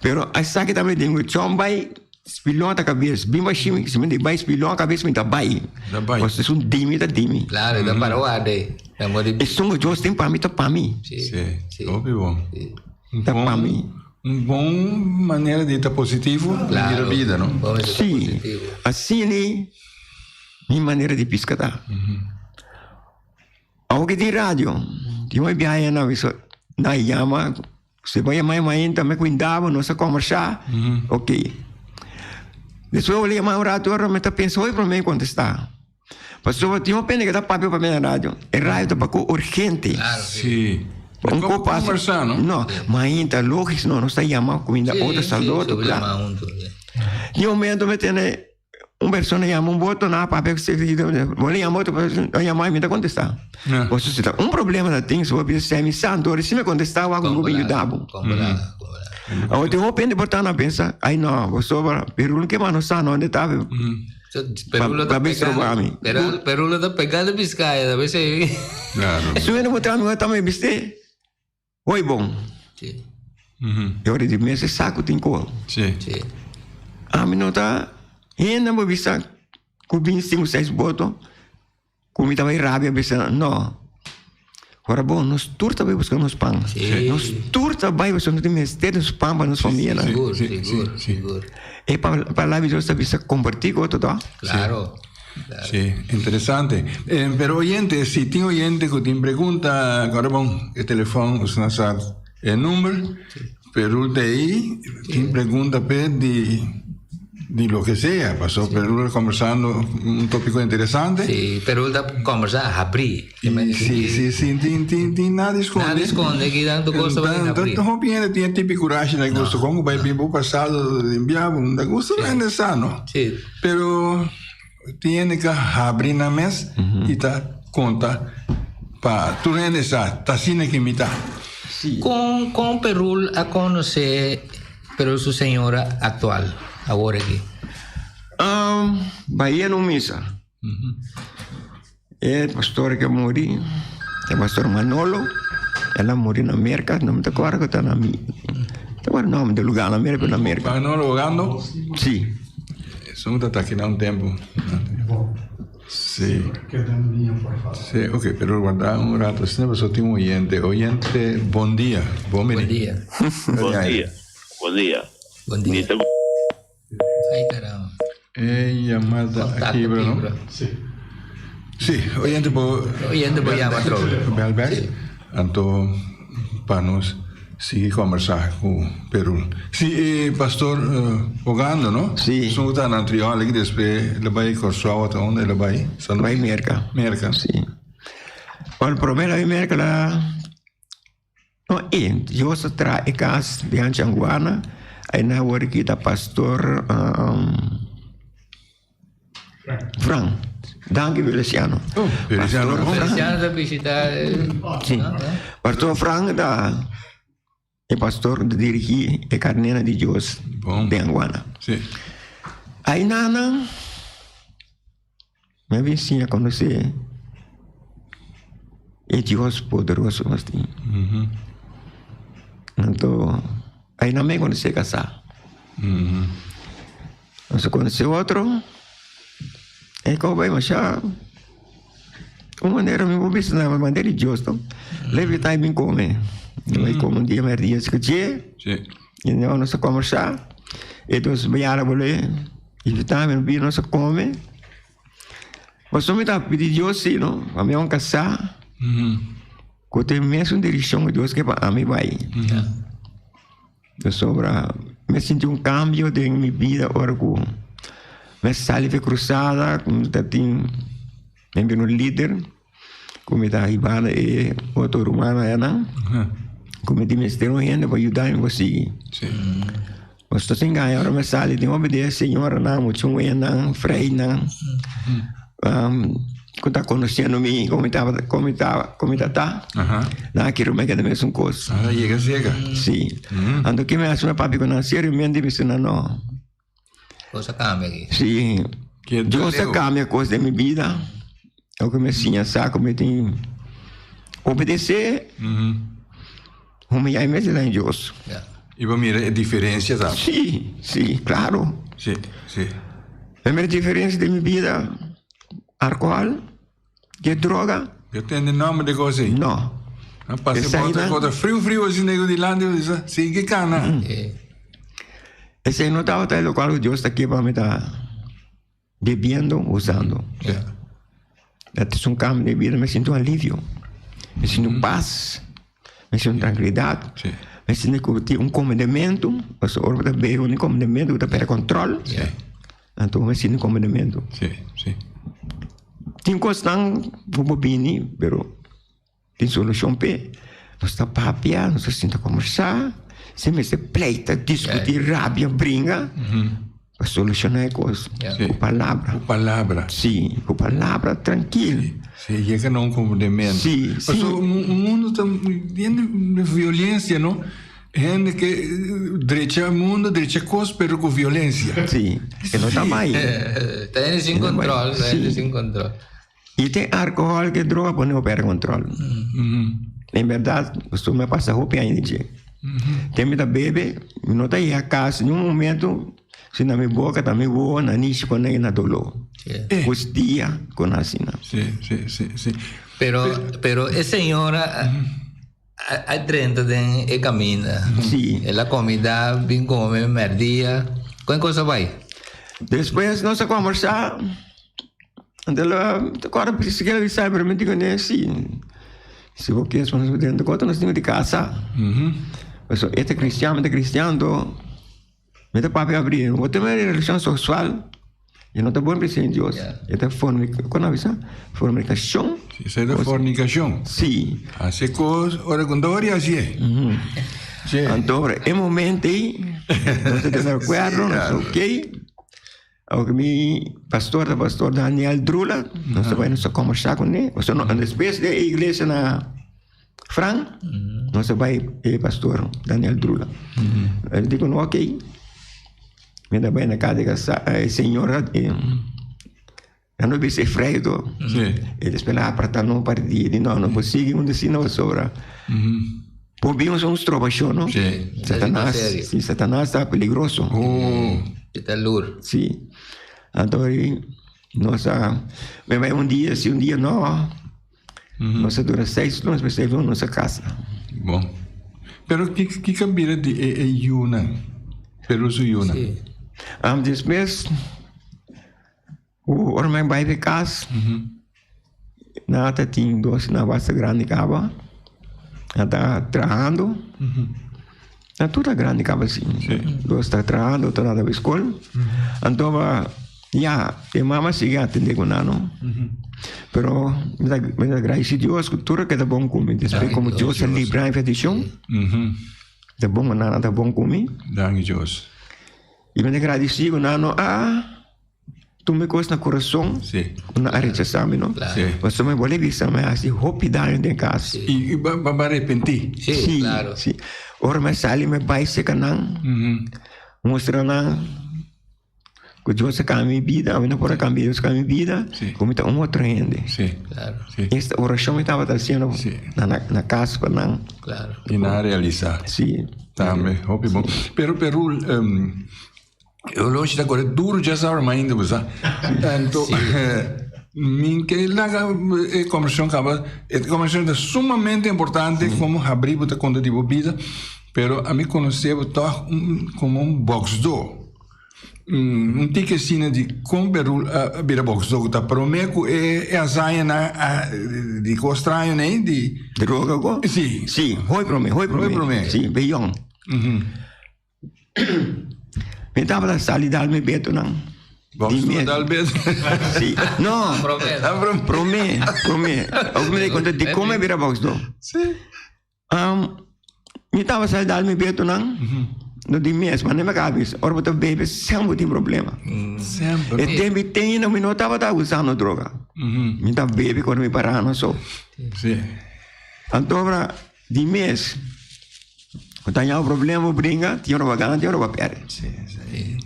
Pero a sa ki tambe den ku chon bai spilon ta kabes, bin bashi mi, si mi di bai spilon kabes mi ta bai. Pasobra esun di mi ta di mi. Claro, e ta para warda ei. Esun ku Dios tin pa mi ta pa mi. Si, hopi bon. Ta pa mi. Un bon manera di ta positivo den bira bida, no? Si, asina. Mi manera di pisca ta. Aunke tin radio, tin hopi biaha na bisa nan yama, si bo yama mainta mi cuindabo nos a combersa, ok. Despues bo yama un rato ora mi ta pensa hoy prome mi contesta. Pasobra tin hopi hende cu ta papia pa mi na radio, e radio ta paco urgente. Si. Un Como co pasa. conversa, no? No, mainta logico no, nos ta yama cuminda otro, saludo otro, claro. Tin momento mi tene. Un persona yama un boto na papia ku bo le yama otro persona yama mi ta kontestá. Bo si ta un problema ta tin si bo bisa semi santo ora si mi kontestá wak ku bin yuda bo. Awor tin hopi hende por ta na pensa ai no bo sobra Perulo ke mano sa no unda ta pa bin stroba mi. Perulo ta pega na Biskaya ta bisa. Su hende por ta mi ta mi bist'é. Hoi bon. E ora di mester sa ku tin kor. Ami no ta hende bo bisa ku bin sinku seis boto ku mi ta bai rabia bisa no. Ora bon nos tur ta bai buska nos pan. Nos tur ta bai pasobra nos tin mester di nos pan pa nos familianan. E palabra di Dios ta bisa kompartí ku otro to. Sí, interesante. Eh, pero oyente, si tin oyente ku tin pregunta, ahora bon, e telefon, usted no sa, E number, Perul ta ei, tin pregunta p'e di di loke sea, paso Perul ta kombersando un topiko interesante. Sí, Perul ta kombersá habrí. Sí, sí, sí, tin, tin, tin nada di skonde. Nada di skonde, ki tantu kos ta bai habrí. Tantu hopi hende tin e tipi kurashi na gusto, kon ku bai bin bo pasado den biaha, bo ta gusta hende sa, no? Sí. Pero tin hende ka habri nan mes i ta konta pa tur hende sa, ta asina ki mi ta. Kon kon Perul a konosé Perul su señora aktual awor aki? Bahia no misa. E pastor ke muri, e pastor Manolo, el a muri na Merka, no mi ta kòrda ku ta na mi, ta kòrda nòmber di lugá na Merka, na Merka. Manolo Ogando? Si. Esun ta ta kina un tempu. Si. Si, ok, pero warda un rato asina pasobra tin un oyente. Oyente, bon dia. Bon bini. Bon dia. Bon dia. Bon dia. Bon dia. Ay caramba. E llamada a kibra, no? Si. Si, oyente bo... Oyente bo llama atrobe. Bel bek. Anto pa nos sigui conversa cu Perul. Si, e pastor Ogando, no? Si. Esun cu ta na Antriol aki despues el a bay Corsou ota unda el a bay? Bay Merca. Merca. Si. Bueno, prome el a bay Merca la... No e, Dios a traha e kas di Anchianguana, ayina awor aki ta pastor Fran. Danki Feliciano. Oh, Feliciano. Pastor Fran. Feliciano ta bishita. Si. Pastor Fran ta e pastor ku ta dirigí e karnera di Dios Bon. den Anguana. Si. Ayina nan. Mi a bin siña konosé e Dios poderoso nos tin. Anto ai nan mi konosé kasá. Nos a konosé otro, e kos bai masha un manera mi por bisa na manera di Dios no. Leve ta bin kome, mi bai kome un dia mèrdia skuch'é. I nos a kombersá, e dos biara bolé invitá mi bini nos a kome. Pasobra mi ta pidi Dios si no, pa mi a un kasá ku ta e mesun direkshon ku Dios ke pa ami bai. Pasobra mi a sinti un kambio den mi bida ora ku mi a sali di krusada, ku mi ta tin mi bira un lider. Ku mi ta hiba na e otro rumannan ayanan, ku mi tin mester un hende pa yuda mi pa sigui. Nos ta sin gaña ora mi sali tin hopi di e señoranan, mucha muhernan, freinan, ku ta konosiendo mi kon mi tabata, kon mi ta, kon mi ta ta, nan a kere mi keda mesun kos. Si. Anto ke mi hasi mi papia ku nan seriamente mi si nan no. Kos a kambia aki. Sí. Dios a kambia kos den mi bida. Loke mi a siña sa ku mi tin obedesé. Humiyá mi mes den Dios. I bo mira e diferensia ta. Sí, sí, klaro. Sí, sí. Mi mira diferensia den mi bida. Alkohòl, ke droga. Yo tende nomber di kos ei. No. A pasa por otro kos friu friu asina ku dilanti bo bisa sigui kana. Esei no tabata e lokual ku Dios ta ke pa mi ta bebiendo, usando. Dat es un kambio di bida, mi sinti un alivio, mi sinti un pas, mi sinti un trankilidat, mi sinti ku tin un komendementu, pasobra ora bo ta bebe un komendementu bo ta perde kòntròl. Anto mi sinti komendementu. Tin kosnan ku bo bini, pero tin solushon p'e. Nos ta papia, nos ta sinta kombersá, sin mester pleita, diskutí, rabia, bringa, pa solushoná e kos ku palabra. Ku palabra. Sí, ku palabra trankil. Sí, yega na un komprendimiento. Sí, sí. Pasobra mundu ta yen di violensia, no? Hende ke drecha mundu, drecha kos, pero ku violensia. Sí, e no ta bai. Ta hende sin kontrol, ta hende sin kontrol. I tin alkohòl ke droga pone bo pèrdè kontrol. En bèrdat, pasobra mi a pasa hopi aña di dje. Te mi ta bebe, mi no ta yega kas niun momento si na mi boka ta mi wowo na nishi ku na doló. Kostia ku na asina. Sí, sí, sí, sí. Pero, pero e señora a drenta den e kaminda. Sí. El a komida, bin kome mèrdia. Kon e kos a bai? Despues nos a kombersá. Anto el a kòrda sikiera bisa pero mi di kuné si. Si bo kies pa nos bai drenta kota nos tin di kasa. Pasobra e ta kristian, mi ta kristian, anto mi ta papia abri, no bo tene relashon seksual i no ta bon presensia di Dios. E ta kon nan bisa? Fornikashon. Esei ta fornikashon. Si. Hasi kos ora ku no ta wòrdu hasié. Si. Anto e momento ei nos ta tene akuerdo, nos ta okey. Aunke mi pastor ta pastor Daniel Drula, nos ta bai nos ta kombersá kuné. Pasobra no despues di e iglesia na Fran, nos a bai e pastor Daniel Drula. El di ku no okey, mi ta bai na kas di e señora nan no bisa e fredo. E despues nan a apartá nos un par di dia, di no no por sigui un asina pasobra por bin un strobashon no. Satanas, si satanas ta peligroso. E ta lur. Si, anto nos a mi bai un dia si un dia no. Nos a dura seis luna, despues seis luna nos a casa. Bon. Pero kiko a bira di e e yunan? Peru su yunan. Sí. Despues, ora mi a bai pa e cas, nan ta tin dos nan basta grandi caba, nan ta trahando, nan tur ta grandi caba si. Dos ta trahando, otro nan ta bai scol. Anto Ya, e mama sigui atende ku nan no. Pero mi ta mi ta gradisi Dios ku tur a keda bon ku mi. Despues komo Dios a libra mi for adikshon, ta bon ku nan a ta bon ku mi. Danki Dios. I mi ta gradisi ku nan no a tuma e kos na kurason ku nan a rechasa mi no. Pasobra mi por a bisa mi a hasi hopi daño den kas. I bo a arepentí. Si, si. Ora mi a sali mi a bai serka nan, mustra nan. Ku Dios a kambia mi bida, ami no por a kambia, Dios a kambia mi bida, ku mi ta un otro hende. Esta orashon mi tabata hasiendo na na kas pa nan. I nan a realisa. Si. Tambe, hopi bon. Pero Perul, e oloshi ta kore duru djasabra mainta bo sa. Anto, mi ke laga e kombersashon kaba. E kombersashon ta sumamente importante komo habri bo ta konta di bo bida, pero ami konosé bo tòg komo un bòksdó. Un tiki asina di kon Perul a bira boksdó ku ta promé ku e hazañanan di kos straño nei di. Droga ko? Si. Si, hoy promé, hoy promé. Hoy promé. Si, beyòn. Mi tabata sali dal mi betonan. Boksdó dal beto. Si, no. Promé. Promé, promé. Awor mi ta konta dikon mi a bira boksdó. Si. Mi tabata sali dal mi betonan, no di mes, ma ne mi a bisa, ora bo ta bebe semper bo tin problema. Semper. E tempo i tene mi no tabata usando droga. Mi ta bebe cuando mi parano so. Si. Anto ora di mes, bo ta haña un problema bo bringa, tin ora bo gana, tin ora bo perde. Si, si.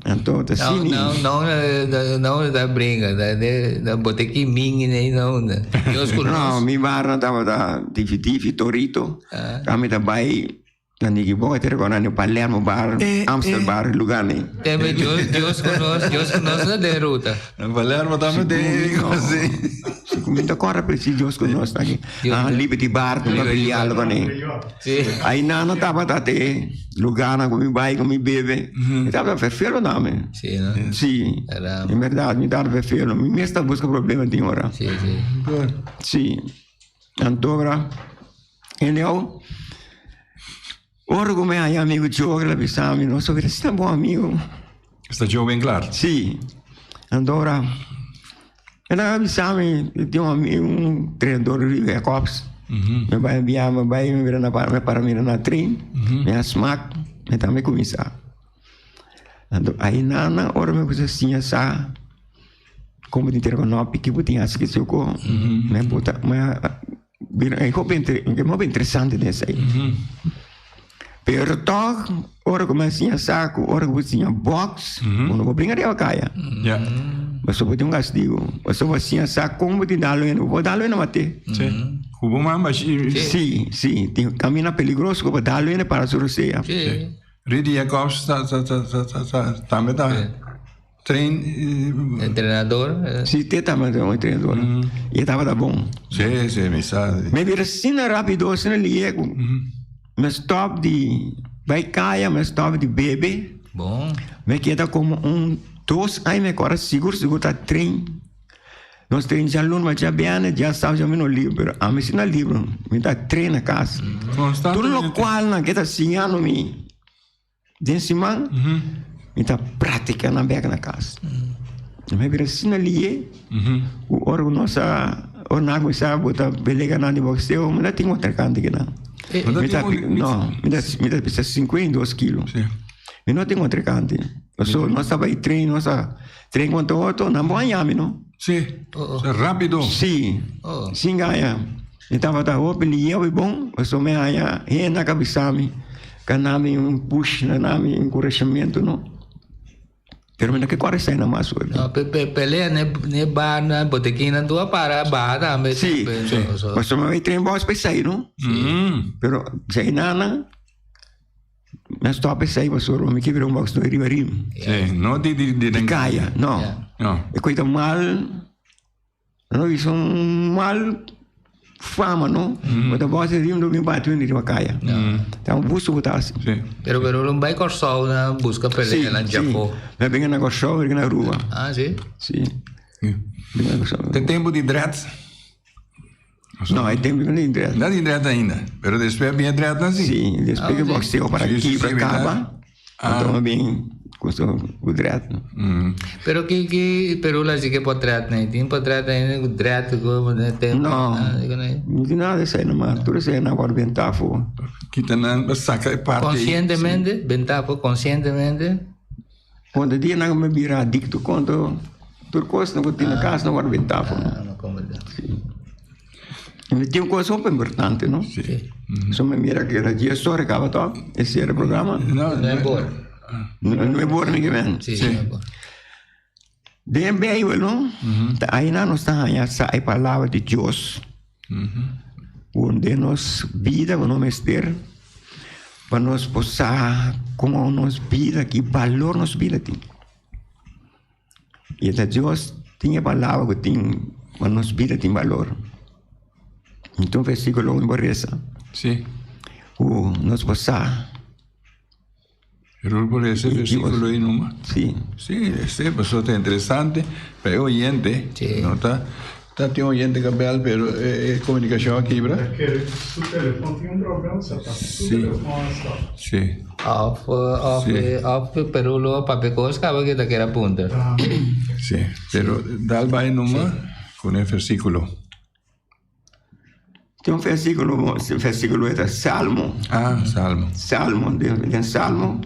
Anto ta No, sini. no, no, no, no ta bringa, na bote ki mingi nei no. Dios ku No, nos. mi barna tabata tifi tifi, torito. Ami ta bai na Niki Boy, te recorda na Palermo bar, Amstel bar, lugar nei. Tembe Dios, Dios ku nos, Dios ku nos na den ruta. Na Palermo tambe den Si, si ku mi ta corda precies Dios ku nos taki. Ah, Liberty Bar, Liberty Bar. Liberty Bar. Si. Ai nana tabata te lugarnan ku mi bai ku mi bebe. Mi tabata ferfelo na mi. Si, no? Si. Caramba. En berdad, mi tabata ferfelo. Mi mes ta buska problema tin ora. Si, si. Si. Anto ora, anyhow, ora ku mi haña amigu Joe, el a bisa mi, nos a bira asina bon amigu. Esta Joe ben klar. Si. Anto ora, el a bisa mi, mi tin un amigu, un trenador di Jacobs. Mi bai bia, mi bai, mi mira na para, mi para mira na tren, mi a smak, mi tambe kuminsá. Anto ainana ora mi kuminsá siña sa kon bo tin tera ku nòpi, ki bo tin hasi, ki si ku, mi a bota, mi a bira e hopi hopi interesante den esei. Pero tòg ora ku mi a siña sa ku ora ku bo siña bòks, bo no por bringa riba kaya. Pasobra bo tin un kastigu. Pasobra bo a siña sa kon bo tin dal hende, bo por dal hende mat'é. Sí. Ku bo mamba shi. Sí, sí. Tin kaminda peligroso ku bo dal hende para su rosea. Sí. Rudy Jacobs ta ta ta ta ta tambe ta. Train. Entrenador. Si, te tabata un entrenador. Y e tabata bon. Si, si, mi sa. Mi bira asina rapido, asina lihe ku mi stop di bai kaya, mi stop di bebe. Bon. Mi keda komo un dos aña mi kore sigur sigur ta train. Nos train djaluna, djabièrnè, djasabra, djadomingo no liber, pero ami si na liber, mi ta train na kas. Tur lokual nan ke ta siñando mi den siman, mi ta praktika nan bèk na kas. Mi a bira asina lié ku ora ku nos a, ora nan a kuminsá bota belega nan di bokseo, mi no tin kontrinkante ki nan. Mi ta, no, mi ta pesa 52 kilo. Mi no tin kontrinkante. Pasobra nos ta bai train, nos a train kontra otro, nan bo haña mi no. Sí, rápido. Sí, sin gaña. Mi tabata hopi lié, hopi bon, pasobra mi haña hende a kabisa mi, ka na mi un push, na na mi enkurashamentu no. Pero mi no ke kore esei mas hopi. No, pelea ne bar, na botekinnan tur a para baha tambe. Sí, pasobra mi bai train bòks pa esei no. Pero esei nan. Mi a stop esei pasobra mi ke bira un boxdor riba rim. Sí, no di di di den kaya, no. No. E koi ta mal, no bisa un mal fama, no. Bo ta box rim lo bin bati un riba kaya. Ta un busto bo ta hasi. Sí. Pero pero lo bai Kòrsou na buska pelea nan djafó. Mi a bin na Kòrsou, mi a bin na Aruba. Ah, sí? Sí. Bin na Kòrsou. Te tempu di dreads. No, e tempo no tin dread. No tin dread ainda, pero despues bin e dreadnan si. Si, despues ke boxeo para Sí, sí, kibra sí, kaba, Ah. anto bin ku su ku dread. Pero ki ki perula si ke potret nei? Tin potret ainda ku dread ku tempo? No, Ah, di ku nei? no tin nada esei nomás, tur esei nan wòrdu bentá afó. Kita nan pa saka e parti ei. Conscientemente, bentá afó conscientemente. Konta dia nan mi bira adikto konta tur kos ku tin na kas nan wòrdu bentá afó. Ah, no komprende. Mi tin un kos hopi importante no. Sí. So mi mira ku era dies ora kaba tòg e sera programa. No, No e bor. No e bor mi ke men. Sí, Sí. no e bor. Den Beibel no ta aina nos ta haña sa e palabra di Dios. Ku den nos bida ku nos mester pa nos por sa kon nos bida ki balor nos bida tin. I ta Dios tin e palabra ku tin pa nos bida tin balor. Enton versikulo mi por resa ku nos por sa. Rul por ese versículo ahí nomás. Sí. Sí, ese pasó está interesante, pero es oyente, Sí. no está, está tiene oyente cabal, pero eh, eh, comunicación aquí, ¿verdad? Que su teléfono tiene un problema, se está. Su Sí. teléfono está. Sí. Of, of, Sí. of perulo papia kos kaba ke ta kera punta. Sí, pero dal vai nomás con el versículo. Tin un versículo, versículo ta Salmo. Ah, Salmo. Salmo, den, den Salmo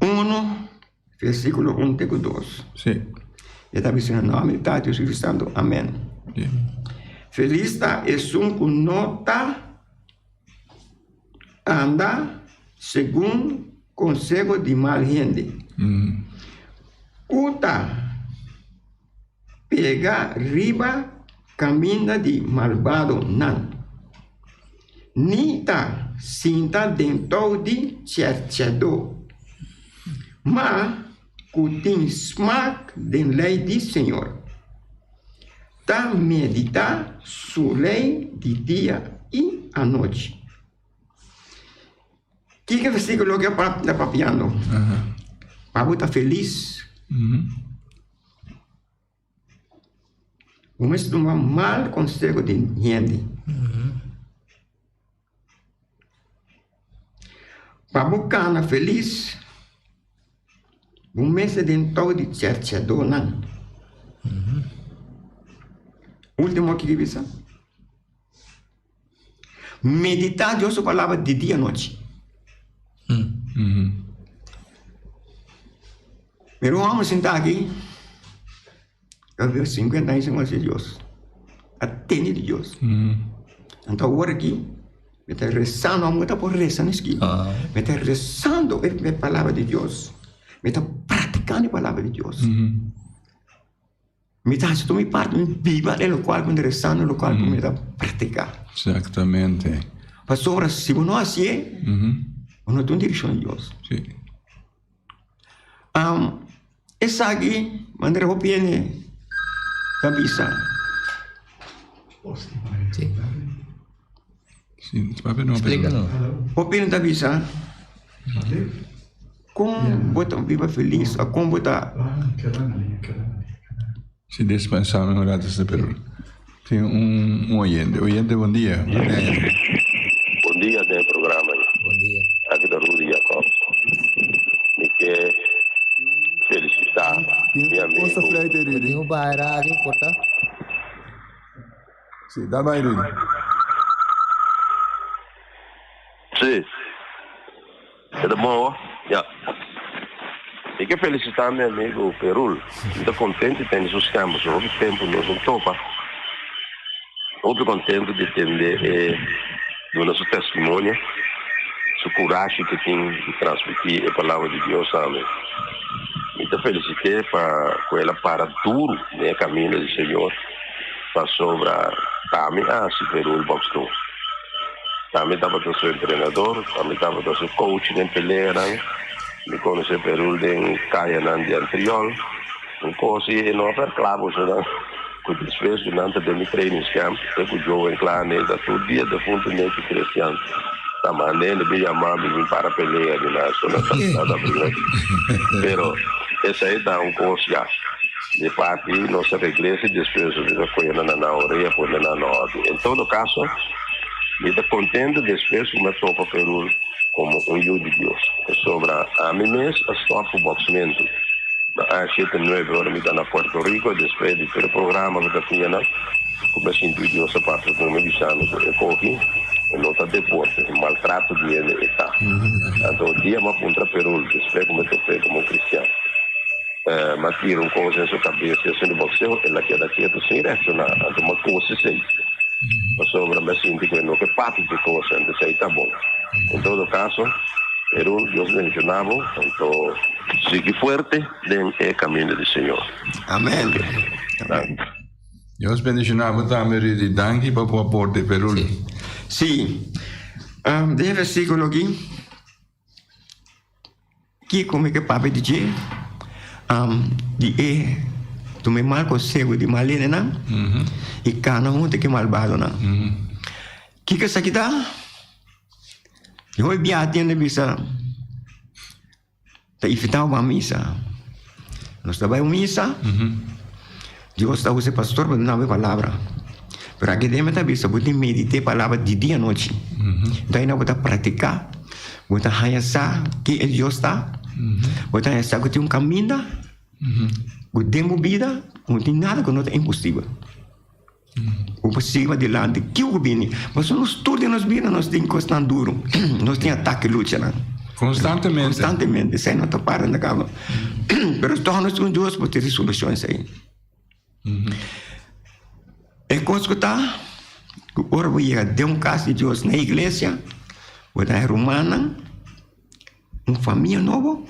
1, versículo 1 te ku 2. Sí. E ta bisa na nòmber di Tata, Dios i Spiritu Santu. Amèn. Sí. Felis ta esun ku no ta anda segun konseho di mal hende, ku ta Pega riba kaminda di malbadonan, ni ta sinta den tou di chèrchèdó, ma ku tin smak den lei di Señor, ta meditá su lei di dia i anochi. Kiko versíkulo ke ta papiando? Pa bo ta felis. Bo mester tuma mal konseho di hende. Pa bo kana felis, bo mester den tou di chèrchèdónan. Último ki bisa. Meditá Dios su palabra di dia i nochi. Mira un hòmber sintá aki, a vive sinkuenta aña sin konosé Dios, a tende di Dios. Anto awor aki mi ta resando, amo ta por resa ni sikiera. Mi ta resando e palabra di Dios, mi ta praktikando e palabra di Dios. Mi ta hasi tur mi parti, mi biba den lokual ku mi ta resando, lokual ku mi ta praktiká. Exactamente. Pasobra si bo no hasié, bo no ta un direkshon di Dios. Sí. Esaki manera hopi hende ta bisa. Sí. Sí, papia no. Explica no. Hopi hende ta bisa. Kon bo ta biba felis o kon bo ta. Si dispensame un rato este pero tin un un oyente. Oyente bon dia. Bon dia den programa. Bon dia. Aki ta Rudy Jacobs. Mi ke felisitá mi amigu. Tin un baha radio por ta? Si, dal bai Rudy. Si. E ta bon awo? Ya. Mi ke felisitá mi amigu Perul. Mi ta kontentu di tende su stem pasobra hopi tempu nos no topa. Hopi kontentu di tende e duna su testimonio, su kurashi ku e tin di transmití e palabra di Dios tambe. Mi ta felisit'é pa ku el a para duru den e kaminda di Señor pasobra ta mi a hasi Perul bòksdó. Tambe tabata su entrenador, tambe tabata su coach den peleanan. Mi conoce Perul den cayanan di Antriol. Un cos y e no a verkla bosonan cu despues cu nan ta den mi trainingscamp, e cu Joe en cla ne ta tur dia defunto Nechi Christian ta mande ne bin yama mi bin para pelea di nan so nan ta ta bringa. Pero esey ta un cos ya. Di parti nos a regl'e si despues nos a coge nan na nan orea pone nan na ordo. En todo caso. Mi ta contento despues cu mi a topa Perul como un yu di Dios, pasobra ami mes a stop cu boxmento na aña shete nuebe ora mi ta na Puerto Rico despues di tur e programa cu ta tin nan cu mi a sinti Dios a papia cu mi bisa mi cu e cogi e no ta deporte, e maltrato di hende e ta. Anto dia mi a puntra Perul despues cu mi a tope como un cristian mi a tira un cosa den su cabes y haciendo boxeo el a keda keto sin reacciona anto mi a cosi esey. Pasobra mi a sinti ku e no ke papia dje kos, anto esei ta bon. En todo kaso, Perul, Dios bendishoná bo, anto sigui fuerte den e kaminda di Señor. Amen. Amen. Dios bendishoná bo tambe, Rudy. Danki pa bo aporte, Perul. Sí. Den e versíkulo aki. Kiko mi ke papia di dje? Di e tuma e mal konseho di mal hendenan i kana huntu ku e malbadonan. Kiko esaki ta? Di hopi biaha tin hende bisa ta invitá bo pa misa. Nos ta bai un misa, Dios ta usa e pastor pa duna bo e palabra. Pero aki den mi ta bisa bo tin medita e palabra di dia anochi. Enton aina bo ta practica, bo ta haya sa ken e Dios ta, bo ta haya sa ku tin un kaminda ku den bo bida no tin nada ku no ta imposibel. Bo por sigui padilanti kiko ku bini. Pasobra nos tur den nos bida nos tin kosnan duru, nos tin atake, luchanan. Konstantemente. Konstantemente, esei no ta para na kaba. Pero tòg nos tin un Dios por tin solushon esei. E kos ku ta, ku ora bo yega den un kas di Dios na iglesia, bo ta haña rumannan. Un famia nobo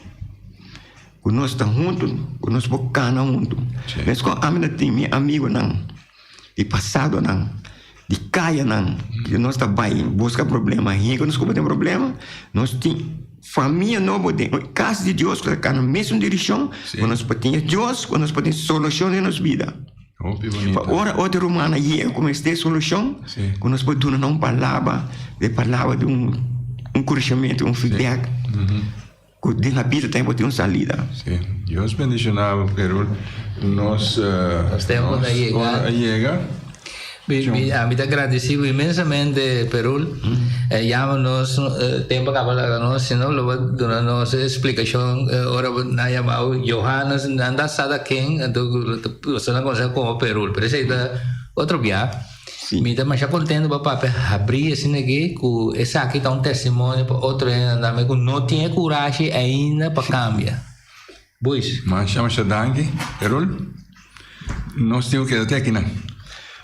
ku nos ta huntu, ku nos por kana huntu. Meskos ami ta tin mi amigonan di pasadonan, di kayanan, ku nos ta bai buska problema. Hende ku nos koba tin problema, nos tin famia nobo den e kas di Dios ku ta kana mesun direkshon, ku nos por tin e Dios, ku nos por tin solushon den nos bida. Pa ora otro rumannan yega ku mester solushon, ku nos por duna nan un palabra, e palabra di un enkurashamentu, un feedback, ku den la bida tambe por tin un salida. Sí, Dios bendiciona bo, Gerul. Nos Nos tempo ta yega. ora a yega. Mi ta gradeci bo inmensamente, Perul. Yama nos, tempo a caba laga nos, si no lo bo duna nos e explicacion ora bo nan yama bo Johannes, nan ta sa ta ken, anto boso nan conoce como Perul, pero esey ta otro bia. Mi ta masha contento pa papia habri asina aki cu esaki ta un testimonio pa otro hende tambe cu no tin e curashi ainda pa cambia. Boys. Masha masha danki, Erol. Nos tin ku keda te akinan.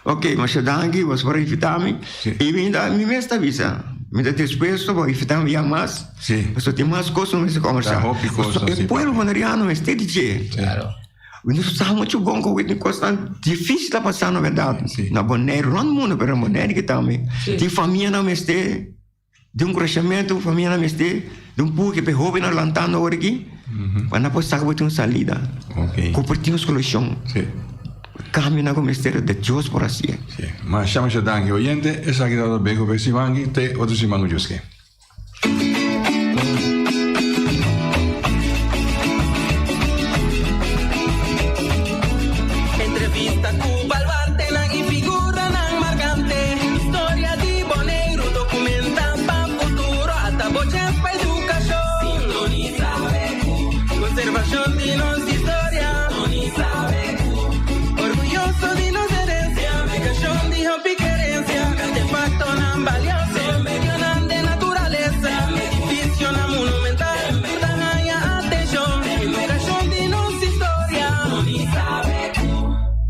Ok, masha danki, boso por a invitá mi. Sí. I mi ta, mi mes ta bisa, mi ta dispuesto pa invitá mi bia mas. Sí. Pasobra tin mas kos ku nos mester kòmbersá. Ta hopi kos, Pasobra sí, e pueblo papi. boneriano mester di dje. Claro. Nos sa muchu bon ku tin kosnan difísil ta pasando, bèrdat? Sí. Na Boneiru, rònt mundu, pero na Boneiru ki tambe. Sí. Tin famianan mester. Di un enkurashamentu famianan mester di un puki pa e hóbennan lantando awor aki pa nan por sa ku bo tin un salida, ku por tin un solushon. Kambionan ku mester di Dios por hasié. Masha masha danki oyente, esaki tabata Beko Besimangi, te otro siman ku Dios ke.